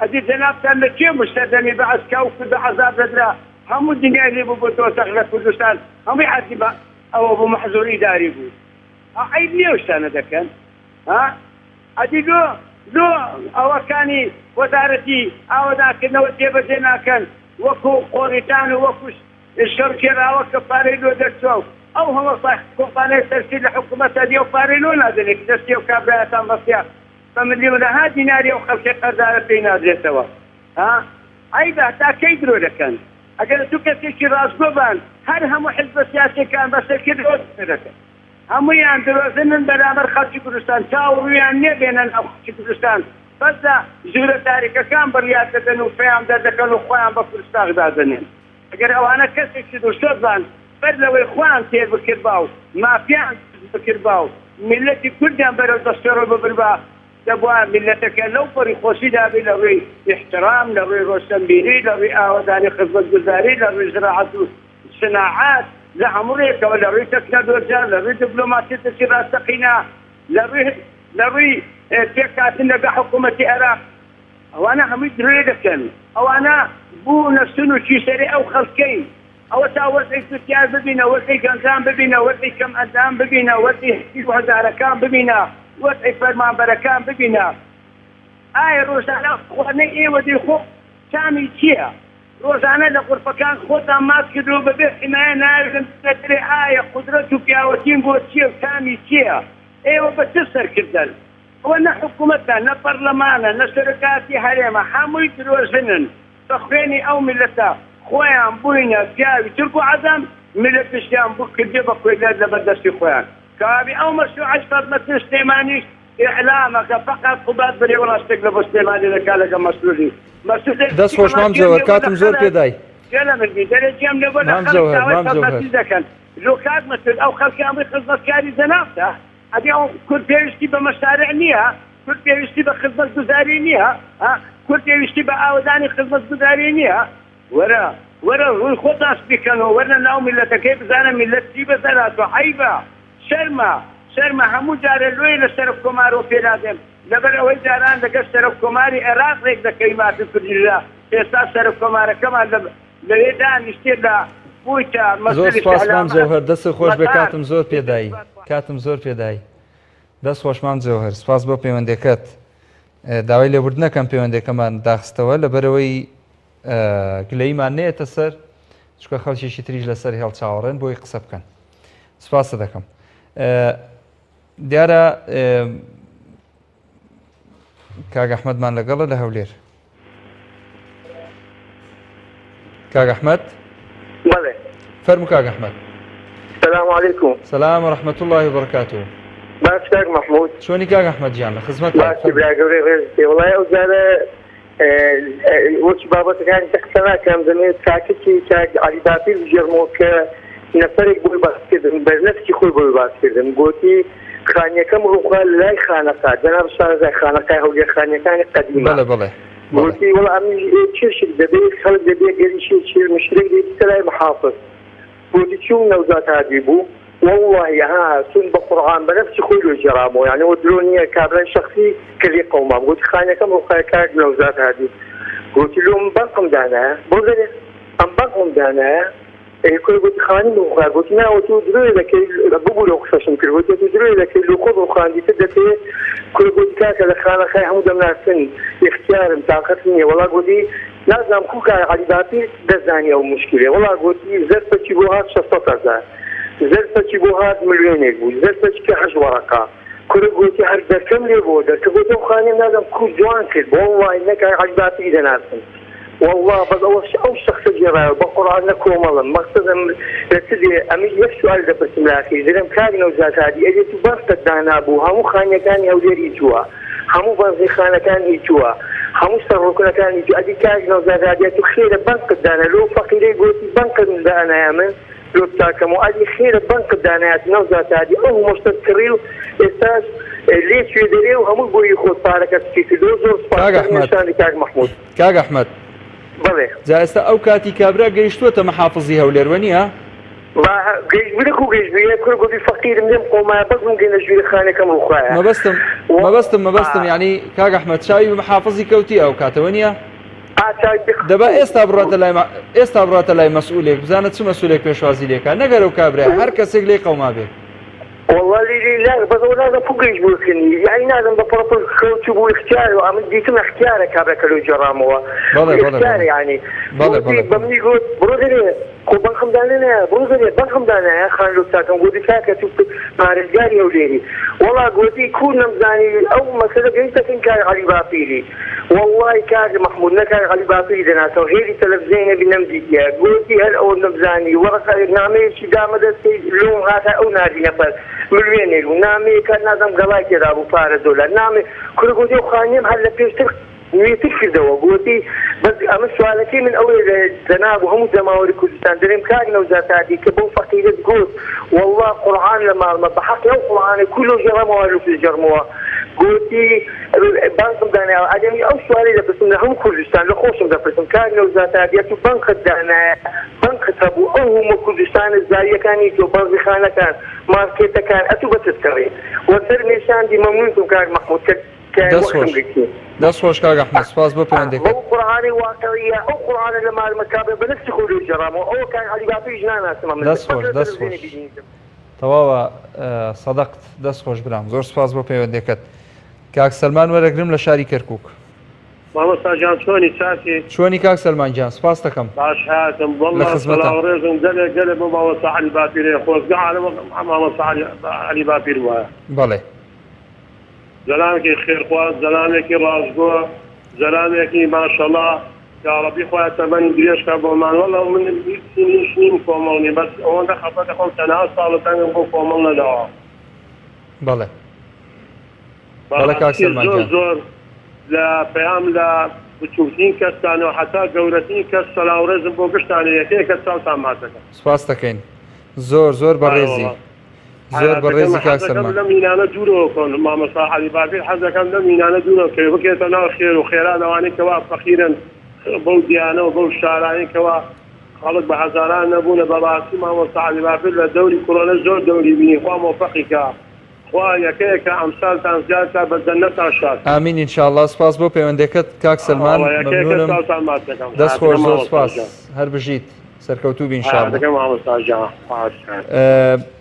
ئەدی جەنابتان لە کێ بوو سەردەمی بەعس کە ئەو کوردە عەزاب دەدرا هەموو دنیای لێ بوو بۆ دۆزەخ لە کوردستان هەمووی عەرزی بە ئەوە بوو مەحزور ئیداری بوو ئا عەیب نیە ئەو شتانە دەکەن ها ئەدی لۆ لۆ ئەوەکانی وەزارەتی ئاوەدانکردنەوە جێبەجێ ناکەن وەکو قۆریتان و وەکو شەڕگێراوە کە پارەی لۆ دەرچوە و ئەو هەمە کۆمپانیای سەرسی لە حکومەتە دی ئەو پارەی لۆ نادەنێ کە دەستی ئەو کابرایەتان بەستیە بە ملیۆنەها دیناری ئەو خەڵکەی قەرزارە پێی نادرێتەوە ها عەیبە هەتا کەی درۆ دەکەن ئەگەر تو کەسێکی ڕاستگۆ بان هەر هەموو حزبە سیاسیەکان بە سەرکردەوە درۆ دەکەن هەموویان درۆزنن بەرامبەر خەڵکی کوردستان چاو ڕوویان نیە بێنە ناو خەڵکی کوردستان بەس لە ژوورە تاریکەکان بڕیار دەدەن و پەیام دەردەکەن و خۆیان بە کوردساغ دادەنێن. ئەگەر ئەوانە کەسێکی دڵسۆز بان بەر لەوەی خۆیان تێر بکردبا و مافیان دروست بکردبا و میللەتی کوردیان بەرەو دەستەڕۆ ببربا دەبوا میللەتەکە لەو پەڕی خۆشیدا بی لە ڕووی ئیحترام لە ڕووی ڕۆشەنبیری لە ڕووی ئاوەدانی خزمەتگوزاری لە ڕووی زراعەت و سناعەت لە هەموو ڕوویەکەوە لە ڕووی تەکنەلۆژیا لە ڕووی دبلۆماسیەتێکی ڕاستەقینە لە ڕووی لە ڕووی پێکهاتن لەگەڵ حکوومەتی عێراق ئەوانە هەمووی درۆ دەکەن ئەوانە بوونە سون و کیسەری ئەو خەڵکەی ئەوەتا وەزعی جوتیار ببینە وەزعی گەنجان ببینە وەزعی کەم ئەندام ببینە وەزعی هەتیو و هەژارەکان ببینە وەزعی فەرمانبەرەکان ببینە ئایا ڕۆژانە ئەو خواردنەی ئێوە دەیخۆن تامی چیە ڕۆژانە لە غورفەکان خۆتان ماچ کردووە بەبێ حیمایە ناوێرن بچنە دەرێ ئایا قودرەت و پیاوەتیم بۆ چیە و تامی چیە ئێوە بە چ سەرکردەن ئەوە نە حکومەتە نە پەرلەمانە نە سەرۆکایەتی هەرێمە هەمووی درۆزنن بە خوێنی ئەو میللەتە خۆیان بووینە پیاوی تورک و عەجەم میللەتیشیان بوو کردیە بە کۆیلە لەبەر دەستی خۆیان کەوابی ئەو مەشروعەش فەرمەتن سلێمانیش ئیعلامەکە فەقەت قوباد بەرێ وەڵا شتێک لە بۆ سلێمانی دەکا لەگەڵ مەسروری مەسرور دەست خۆش مام جەوهەر کاتم زۆر پێدای. گوێ لە من بی دەرێ گوێم لێ بۆ لە مام خەڵک جەوهەر داوای مام جەوهەر. خزمەتی دەکەن لۆ کاک مەسرور ئەو خەڵکە هەمووی خزمەتکاری جەنابتە ئەدی ئەو کورد پێویستی بە مەشارع نییە؟ کورد پێویستی بە خزمەتگوزاری نییە؟ ها؟ کورد پێویستی بە ئاوەدانی خزمەتگوزاری نییە؟ وەرە وەرە ڕووی خۆتان سپی کەنەوە وەرنە ناو میللەتەکەی بزانە میللەت چی بەسەر هاتووە عەیبە شەرمە شەرمە هەموو جارێ لۆیە لە سەرۆک کۆمارەوە پێنادێم لەبەر ئەوەی جاران لەگەر سەرۆک کۆماری عێراق ڕێک دەکەوی مافی کوردیشدا ئێستا سەرۆک کۆمارەکەمان لە لەوێ دانیشتیە لە بوویتە زۆر مەسولی سپاس مام ئیعلامات جەوهەر دەستت خۆش بێ مەتار کاتم زۆر پێدای کاتم زۆر پێدای دەست خۆش مام جەوهەر سپاس بۆ پەیوەندەکەت داوای لێبوردن ئەکەم پەیوەندەکەمان داخستەوە لەبەرەوەی گلەیمان نێتە سەر چونکە خەڵکێکی تریش لەسەر هێڵ چاوەڕێن بۆی قسە بکەن سپاست دەکەم دیارە کاک ئەحمەدمان لەگەڵە لە هەولێر کاک ئەحمەد بەڵێ فەرموو کاک ئەحمەد سلام علیکم سلام و رحمة الله وبرکاته باش کاک محمود چۆنی کاک ئەحمەد گیان لە خزمەت باشی برا گەورەی ڕێز پێ وڵای ئەو جارە وەکی بابەتەکانی تر قسە ناکەم دەمەوێت تاکێکی کاک عەلی باپیر بگێڕمەوە کە نەفەرێک بۆی باس کردم بەرنەفسی خۆی بۆی باس کردم گۆتی خانیەکەم ڕووخا لای خانەقا جەناب شارەزای خانەقای هەولێر خانیەکانی قەدیمە بەڵێ بەڵێ گۆتی وەڵا ئەمنیش ئێ چێشک دەبێ خەڵک دەبێ گەریشێ چێ مشترێک دێ بچتە لای محافز گۆتی چووم نەوزاد هادی بوو وەڵڵاهی ها سوند بە قوڕعان بە نەفسی خۆی لۆ گێڕامەوە یانی ئەوە درۆ نییە کابرای شەخسی کە لێ قەومام گۆتی خانیەکەم ڕووخایە کاک نەوزاد هادی گۆتی لۆم بەنقم دانایە بۆ گەرێ ئەم بەنقم دانایە ئێ کورە گۆتی خانیم ڕووخایە گۆتی نا وە تۆ درۆیە دەکەی ببورە ئەو قسەشم کرد گۆتی تۆ درۆیە دەکەی لۆ خۆت ڕووخاندی تر دەتەوێ کورە گۆتی کاکە لە خانەقای هەموو دەمناسن ئیختیارم تاقەتم نییە وەڵا گۆتی نازانم کو کاک عەلی باپیر دەزانی ئەو موشکیلەیە وەڵا گۆتی زەرفەکی بۆ هات شەسەد هەزار زەرفەکی بۆ هات ملیۆنێک بوو زەرفەکی کە هەشت وەڕەقە کورە گۆتی هەر دەرکەم لێ بۆ دەرکە گۆتی ئەو خانیەم نازانم کو جوان کرد وەڵڵاهی نە کاک عەلی باپیری دەناسم وەڵڵا بەس ئەوە ئەو شەخسە گێڕایەوە بە قوڕعان نە کۆمەڵم مەقسەدم لە چ دێ ئەمن یەک سوال دەپرسم لە ئاخیر دەرێم کاک نەوزاد هادی ئەرێ تو بەختت دانابوو هەموو خانیەکانی هەولێر ئی تووە هەموو بەنزینخانەکان ئی تووە هەموو سەر ڕوکنەکان ئی تووە ئەدی کاک نەوزاد هادی ئەتوو خێرە بەنقت دانا لۆ فەقیرەی گۆتی بەنقم دانایە من لۆ بچاکەم و ئەدی خێرە بەنقت دانایە تو نەوزاد هادی ئەو هەموو شتەت کڕی و ئێستاش لێ چوێ دەرێ و هەموو بۆ ئی خۆت پارەکەت سپی کردەوە زۆر سوپاس کاک سەر ئەحمەد نێشانی کاک مەحمود. کاک ئەحمەد بەڵێ. جا ئێستا ئەو کاتی کابرا گەیشتووەتە محافزی هەولێر وەنیە؟ با گەیشت بوو نەکوو گەیشت بوو یە کورە گۆتی فەقیرم لێم قەومایە بەس من گەینە ژوورێ خانەکەم ڕووخایە. مەبەستم مەبەستم مەبەستم یانی کاک ئەحمەد چاوی بە محافزی کەوتیە ئەو کاتە وەنیە؟ ئا چاوی پێ دەبا ئێستا بڕاتە لای ئێستا بڕاتە لای مەسئولێک بزانە چ مەسئولێک پێشوازی لێکا نەگەر ئەو کابرایە هەر کەسێک لێی قەوما بێ. وەڵا لی لی لا بەس ئەوە نازم کو گەیشت بوو کنی یانی نازم بە پڕە پڕ کەوتوو بوو ئیختیار و ئەمن دیتم ئەختیارە کابرا کە لۆی گێڕامەوە بەڵێ بەڵێ ئیختیارە بەڵێ یانی بەڵێ گۆتی بەڵێ بە منی گۆت بڕۆ دەرێ خۆ بەنقم دانەنایە بڕۆ دەرێ بەنقم دانایە خان لۆ چاکەم گۆتی کاکە تو پارێزگاری هەولێری وەڵا گۆتی کو نەمزانی ئەو مەسەلە گەیشتە کن کاک عەلی باپیری وەڵڵای کاک مەحمود نە کاک عەلی باپیری دەناسم غێری تەلەفزیۆنی نەبی نەمدیتیە گۆتی هەر ئەوەم نەمزانی وەڕقە نامەیەکی دامە دەستی لۆم هاتە ئەو ناردی نەفەر ملوێنێک بوو نامەیەکە نازانم گەڵای تێدا بوو پارە دۆلار نامەی کورە گۆتی ئەو خانیەم هەر لە پێشتر نوێتر کردەوە گۆتی بەس ئەمە سوالەکەی من ئەوەیە لە جەناب و هەموو جەماوەری کوردستان دەرێم کاک نەوزاد تادی کە بەو فەقیرەت گۆت وەڵڵا قوڕعان لە ماڵمە بە حەقی ئەو قوڕعانەی کو لۆ ژێڕەمەوە لۆ ژێڕمەوە گۆتی بانقم دانایە ئەگەر ئەو سوالەی دەپرسم لە هەموو کوردستان لە خۆشم دەپرسم کاک نەوزاد تادی ئەتوو بانقت دانایە بانقت هەبوو ئەو هومە کوردستانە زاویەکانی تۆ بەنزیخانەکان مارکێتەکان ئەتوو بە چت کڕی وە سەر مێشاندی مەمنونتم کاک مەحمود کە دەست خۆش دەست خۆش کاک ئەحمەد سوپاس بۆ پەیوەندیەکەت. بەو قورعانەی واقعیە ئەو قورعانە لە مالمە کابرا بە نەفسی خۆی لێی گێڕامەوە ئەوە کاک عەلی باپیریش ناناسم ئەمن دەست خۆش دەست خۆش تەواوە سەدەقت دەست خۆش برام زۆر سوپاس بۆ پەیوەندیەکەت کاک سەلمان وەرەگرم لە شاری کەرکک. مامۆستا گیان چۆنی چاکی؟ چۆنی کاک سەلمان گیان سوپاست دەکەم. باش هاتم لە واللە خزمەتم. سڵاو ڕێزم گەلێ گەلێ بۆ مامۆستا عەلی باپیرێ خۆزگە عالم وەک مامۆستا عەلی باپیر بوایە. بەڵێ. زەلامێکی خێرخواز زەلامێکی ڕاستگۆ زەلامێکی ماشەڵا یاڕەبی خوایە تەمەنی درێژ کا بۆمان وەڵا من هیچ هیچ نیم کۆمەڵ نیم بەس ئەوەندە خەفەتە خۆم تەنها ساڵە دەنگم بۆ کۆمەڵ نەداوە. بەڵێ بەڵێ کاک بەڕاستی سەلمان زۆر گیان. زۆر لە پەیام لە بچوکترین کەستانەوە حەتا گەورەترین کەس سەلاو ڕێزم بۆ گشتانە یەکە یەکە چاوتان ماچ دەکەم. سپاست دەکەین زۆر زۆر بەڕێزی. ئەرێ وەڵا. زۆر بەڕێزی کاک حەزەکەم سەلمان. لەم مینانە دوورەوە کەون مامۆستا عەلی باپیر حەزەکەم لەم مینانە دوورەوە کەوێ بکەوێتە ناو خێر و خێرات ئەوانەی کەوا فەقیرن بەو دیانە و بەو شارانەی کەوا خەڵک بە هەزاران نەبوونە بەڕاستی مامۆستا عەلی باپیر لە دەوری کۆرۆنە زۆر دەوری بینی خوا مۆفەقی کا خوا یەکە یەکە ئەمسالتان زیاد کا بە جەنەتان شاد کا. ئامین ان شاء اللە سپاس بۆ پەیوەندەکەت کاک سەلمان ئەوە یەکە یەکە مەمنونم چاوتان ماچ دەکەم دەست خۆش حیاتەکەم زۆر مامۆستا سپاس گیان. هەر بژیت سەرکەوتوو بی ان شاء اللە. حیاتەکەم مامۆستا گیان حیاتەکەم.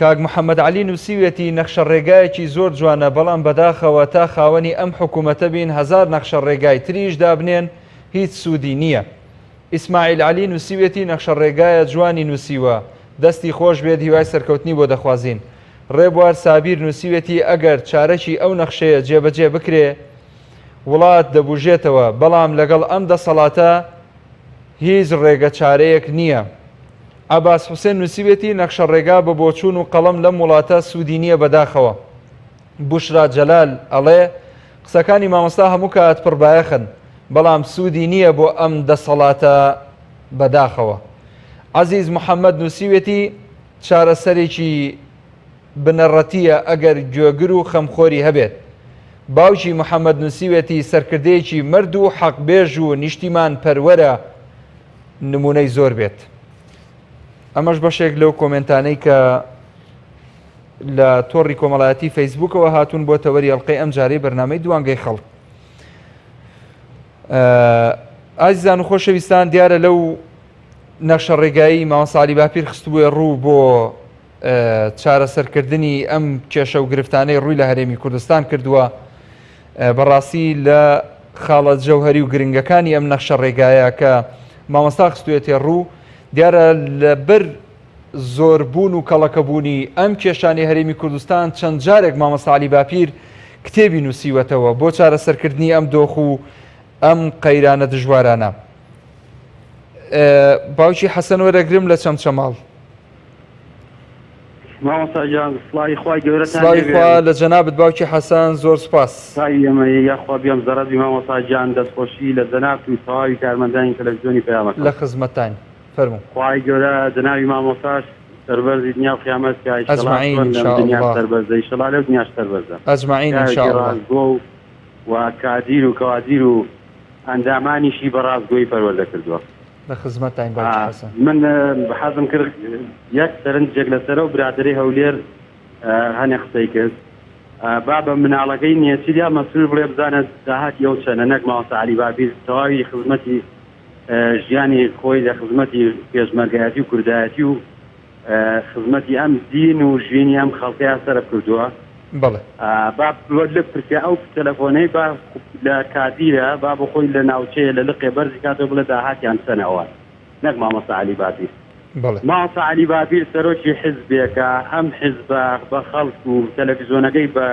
کاک محمد علی نوسیویەتی نەخشە ڕێگایەکی زۆر جوانە بەڵام بەداخەوە تا خاوەنی ئەم حکومەتە بین هەزار نەخشە ڕێگای تریش دابنێن هیچ سودی نیە. ئیسماعیل علی نوسیویەتی نەخشە ڕێگایە جوانی نوسیوە دەستی خۆش بێت هیوای سەرکەوتنی بۆ دەخوازین. ڕێبوار سابیر نوسیویەتی ئەگەر چارەکی ئەو نەخشەیە جێبەجێ بکرێ وڵات دەبوژێتەوە بەڵام لەگەڵ ئەم دەسەڵاتە هیچ ڕێگە چارەیەک نییە. عەباس حوسێن نووسیوێتی، نەخشە ڕێگا بە بۆچوون و قەڵەم لەم وڵاتە سوودی نییە بەداخەوە. بوشرا جەلال ئەڵێ، قسەکانی مامۆستا هەموو کات پڕبایەخن، بەڵام سوودی نییە بۆ ئەم دەسەڵاتە بەداخەوە. عەزیز محەمەد نووسیوێتی، چارەسەرێکی بنەڕەتییە ئەگەر گوێگر و خەمخۆری هەبێت. باوکی محەمەد نووسیوێتی سەرکردەیەکی مەرد و حەقبێژ و نیشتیمان پەروەرە نموونەی زۆر بێت. ئەمەش بەشێک لەو کۆمێنتانەی کە لە تۆڕی کۆمەڵایەتی فەیسبووکەوە هاتوون بۆ تەوەری ئەڵلقەی ئەم جارەی بەرنامەی دوانگەی خەڵک. ئازیزان و خۆشەویستان دیارە لەو نەخشە ڕێگایی مامۆستا عەلی باپیر خستبووە ڕوو بۆ چارەسەرکردنی ئەم کێشە و گرفتانەی ڕووی لە هەرێمی کوردستان کردووە بەڕاستی لە خاڵە جەوهری و گرنگەکانی ئەم نەخشە ڕێگایە کە مامۆستا خستوێتێ ڕوو دیارە لەبەر زۆربوون و کەڵەکەبوونی ئەم کێشانی هەرێمی کوردستان چەند جارێک مامۆستا عەلی باپیر کتێبی نووسیوەتەوە بۆ چارەسەرکردنی ئەم دۆخ و ئەم قەیرانە دژوارانە. باوکی حەسەن وەرەگرم لە چەمچەماڵ. مامۆستا گیان سڵاوی خوای گەورەتان سڵاوی لێبێ. خوا لە جەنابت باوکی حەسەن زۆر سوپاس. سڵاوی ئێمە یاخوا بێم زەڕەت بی مامۆستا گیان دەستخۆشی لە جەنابت و تەواوی کارمەندانی تەلەفزیۆنی پەیامەکەم. لە خزمەتتاین فەرموو. خوای گەورە جەنابی مامۆستاش سەربەرزی دنیا و قیامەت کا ئیشەڵا اجمعین چۆن ان لەم شاء دنیا اللە. سەربەرزە ئیشەڵا لەو دنیاش سەربەرزە. اجمعین ان پیاوێکی شاء اللە. ڕاستگۆ و و کادیر و کەوادیر و ئەندامانیشی بە ڕاستگۆیی پەروەردە کردووە. لە خزمەتتاین باوکی حەسەن. من حەزم کرد یەک سەرنجێک لەسەر ئەو برادەرەی هەولێر هەنێ قسەی کرد با بە مناڵەکەی نێچیر یا مەسرور بڵێ بزانە داهاتی ئەو چەنە نەک مامۆستا عەلی باپیر تەواوی خزمەتی ژیانی خۆی لە خزمەتی پێشمەرگایەتی و کوردایەتی و خزمەتی ئەم دین و ژینی ئەم خەڵکەیا سەرف کردووە. بەڵێ. با لە پرسیا ئەو تەلەفۆنەی با لە کادیرە با بۆ خۆی لە ناوچەیە لە لقێ بەرزی کاتەوە بڵێ داهاتیان چەنە ئەوان نەک مامۆستا عەلی باپیر. بەڵێ. مامۆستا عەلی باپیر سەرۆکی حیزبێکە ئەم حیزبە بە خەڵک و تەلەفیزۆنەکەی بە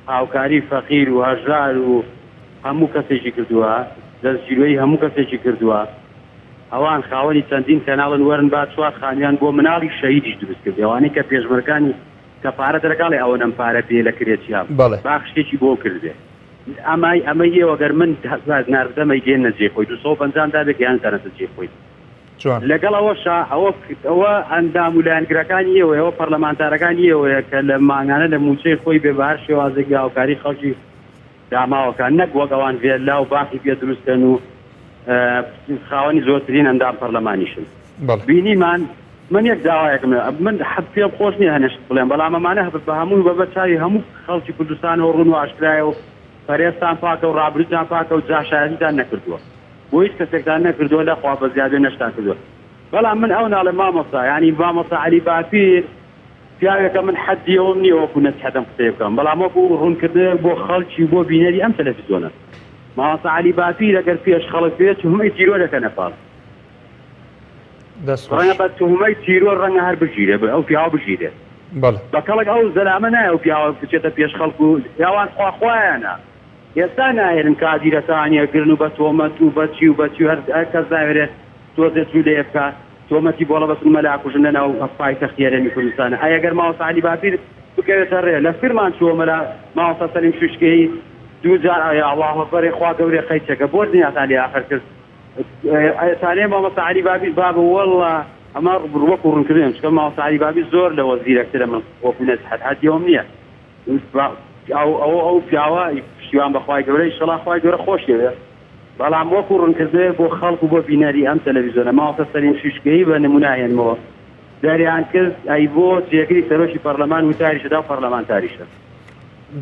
هاوکاری فەقیر و هەژار و هەموو کەسێکی کردووە دەستگیرۆیی هەموو کەسێکی کردووە. ئەوان خاوەنی چەندین کەناڵن وەرن با چوار خانویان بۆ مناڵی شەهیدیش دروست کردی ئەوانەی کە پێشمەرگانی کە پارە دەرەکاڵێ ئەوەنەم پارە پێ لە کرێچیا بەڵێ. با خشتێکی بۆ کردبێ ئەمای ئەمەی ئێوە گەر من هەزار دینار بدەم ئەیگەیەننە جێی خۆی 250 دابێ گەیاندتانەتە جێی خۆی جوان. لەگەڵ ئەوەشا ئەوە ئەوە ئەندام و لایەنگرەکانی ئێوەیە ئەوە پەرلەمانتارەکانی ئێوەیە کە لە مانگانە لە مووچەی خۆی بێ بە هەر شێوازێک بێ هاوکاری خەڵکی داماوەکان نەک وەک ئەوان ڤێللا و باخی پێ دروست کەن و خاوەنی زۆرترین ئەندام پەرلەمانیشن. بینیمان من یەک داوایەکم هەیە من پێم خۆش نییە هەنێ شت بڵێم بەڵام ئەمانە بە هەموو بە بە چاوی هەموو خەڵکی کوردستانەوە ڕوون و ئاشکرایە و پەرێزتان پاکە و ڕابردووتان پاکە و جاشایەتیتان نەکردووە بۆ هیچ کەسێکتان نەکردووە لە خوا بەزیادێ نەشتان کردووە بەڵام من ئەو ناڵێم مامۆستا یانی مامۆستا عەلی باپیر پیاوێکە من حەدی ئەوەم نییە وەکو نەسیحەت ئەم قسەیە بکەم بەڵام وەکو ڕوونکردنەوەیەک بۆ خەڵکی و بۆ بینەری ئەم تەلەفزیۆنە مامۆستا عەلی باپیر ئەگەر پێش خەڵک بێت تهمەی تیرۆر دەکەنە پاڵ دەست خۆش. ڕەنگە بە تهمەی تیرۆر ڕەنگە هەر بگیرێ ئەو پیاوە بگیرێت بەڵێ. بە کەڵک ئەو زەلامە نایە ئەو پیاوە بچێتە پێش خەڵک و ئەوان خوا خوایانە ئێستا ناهێرن کادیرەکان یەکگرن و بە تۆمەت و بە چی و بە چی و هەر کەس ناوێرێ تۆزێ جولەیە بکا تۆمەتی بۆڵە بەسن مەلا کوژن لە ناو پایتەختی هەرێمی کوردستانە ئەی ئەگەر مامۆستا عەلی باپیر بکەوێتە ڕێ لە فرمان چووە مەلا مامۆستا سەلیم شوشکەیی دوو جار ئەی ئەڵڵاه ئەکبەر خوا گەورەیە قەیچەکە بۆ دنیاتان لێ ئاخر کرد ئەتانێ مامۆستا عەلی باپیر بابە واللە ئەمە وەکو ڕوونکردن چونکە مامۆستا عەلی باپیر زۆر لەوە زیرەکترە من وەکو نەسیحەت حەدی ئەوم نییە ئەو ئەو ئەو پیاوە پشتیوان بەخوای گەورە ئیشەڵا خوای گەورە خۆشیەوێ بەڵام وەکو ڕونکردنەوەیەک بۆ خەڵک و بۆ بینەری ئەم تەلەڤیزۆنە مامۆستا سەلیم شیشکەیی بە نمونە ئەهێنمەوە دەریان کرد ئەی بۆ جێگری سەرۆکی پەرلەمان وتاریشە دا و پەرلەمانتاریشە.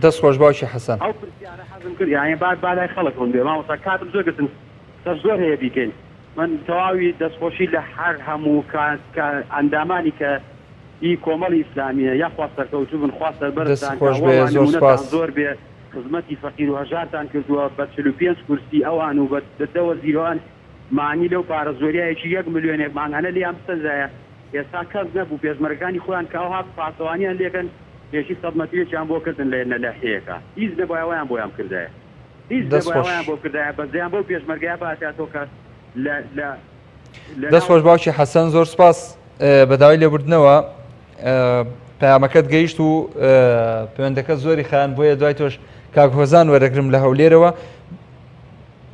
دەست خۆش باوکی حەسەن. ئەو پرسیارە حەزم کرد یانی با با لای خەڵک ڕوون بێ مامۆستا کاتم زۆر گرتن قسەش زۆر هەیە بیکەین من تەواوی دەستخۆشی لە هەر هەموو کا کا ئەندامانی کە ئی کۆمەڵی ئیسلامیە یاخوا سەرکەوتوو بن خوا دەست سەربەرزتان کا خۆش بێ وەڵا زۆر نمونەتان سوپاس. زۆر بێ خزمەتی فەقیر و هەژارتان کردووە بە 45 کورسی ئەوان و بە دە وەزیر ئەوان مانی لەو پارە زۆریایەکی یەک ملیۆنێک مانگانە لێیان بسەنرایە ئێستا کەس نەبوو پێشمەرگەکانی خۆیان کە ئەوها پاسەوانیان لێکەن پێشی سەد مەترێکیان بۆ کردن لە نەلاحیەیەکا هیچ نەبوایە وایان بۆیان بکردایە هیچ دەست نەبوایە خۆش. وایان بۆ بکردایە بەزەیان بەو پێشمەرگەیە بهاتایەتەوە کە لە لە لە دەست ناو خۆش باوکی حەسەن زۆر سوپاس بە داوای لێبوردنەوە پەیامەکەت گەیشت و پەیوەندەکە زۆری خایان بۆیە دوای تۆش کاک هۆزان وەرەگرم لە هەولێرەوە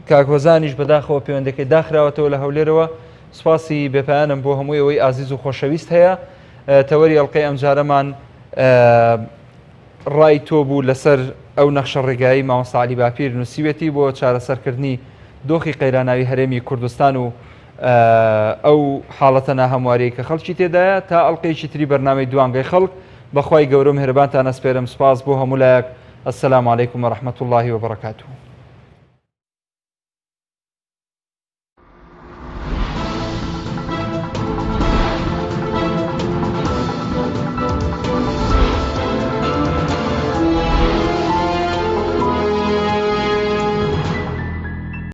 کاک هۆزانیش بەداخەوە پەیوەندەکەی داخراوەتەوە لە هەولێرەوە سوپاسی بێپایانم بۆ هەموو ئەوەی ئازیز و خۆشەویست هەیە تەوەری ئەڵلقەی ئەمجارەمان ڕای تۆ بوو لەسەر ئەو نەخشە ڕێگایەی مامۆستا عەلی باپیر نووسیوێتی بۆ چارەسەرکردنی دۆخی قەیراناوی هەرێمی کوردستان و ئەو حاڵەتە ناهەمواریەی کە خەڵکی تێدایە تا ئەڵقەیەکی تری بەرنامەی دوانگەی خەڵک بەخوای گەورە و میهرەبانتان ئەسپێرم سوپاس بۆ هەموو لایەک السلام علیکم و رحمة اللە و برکاته.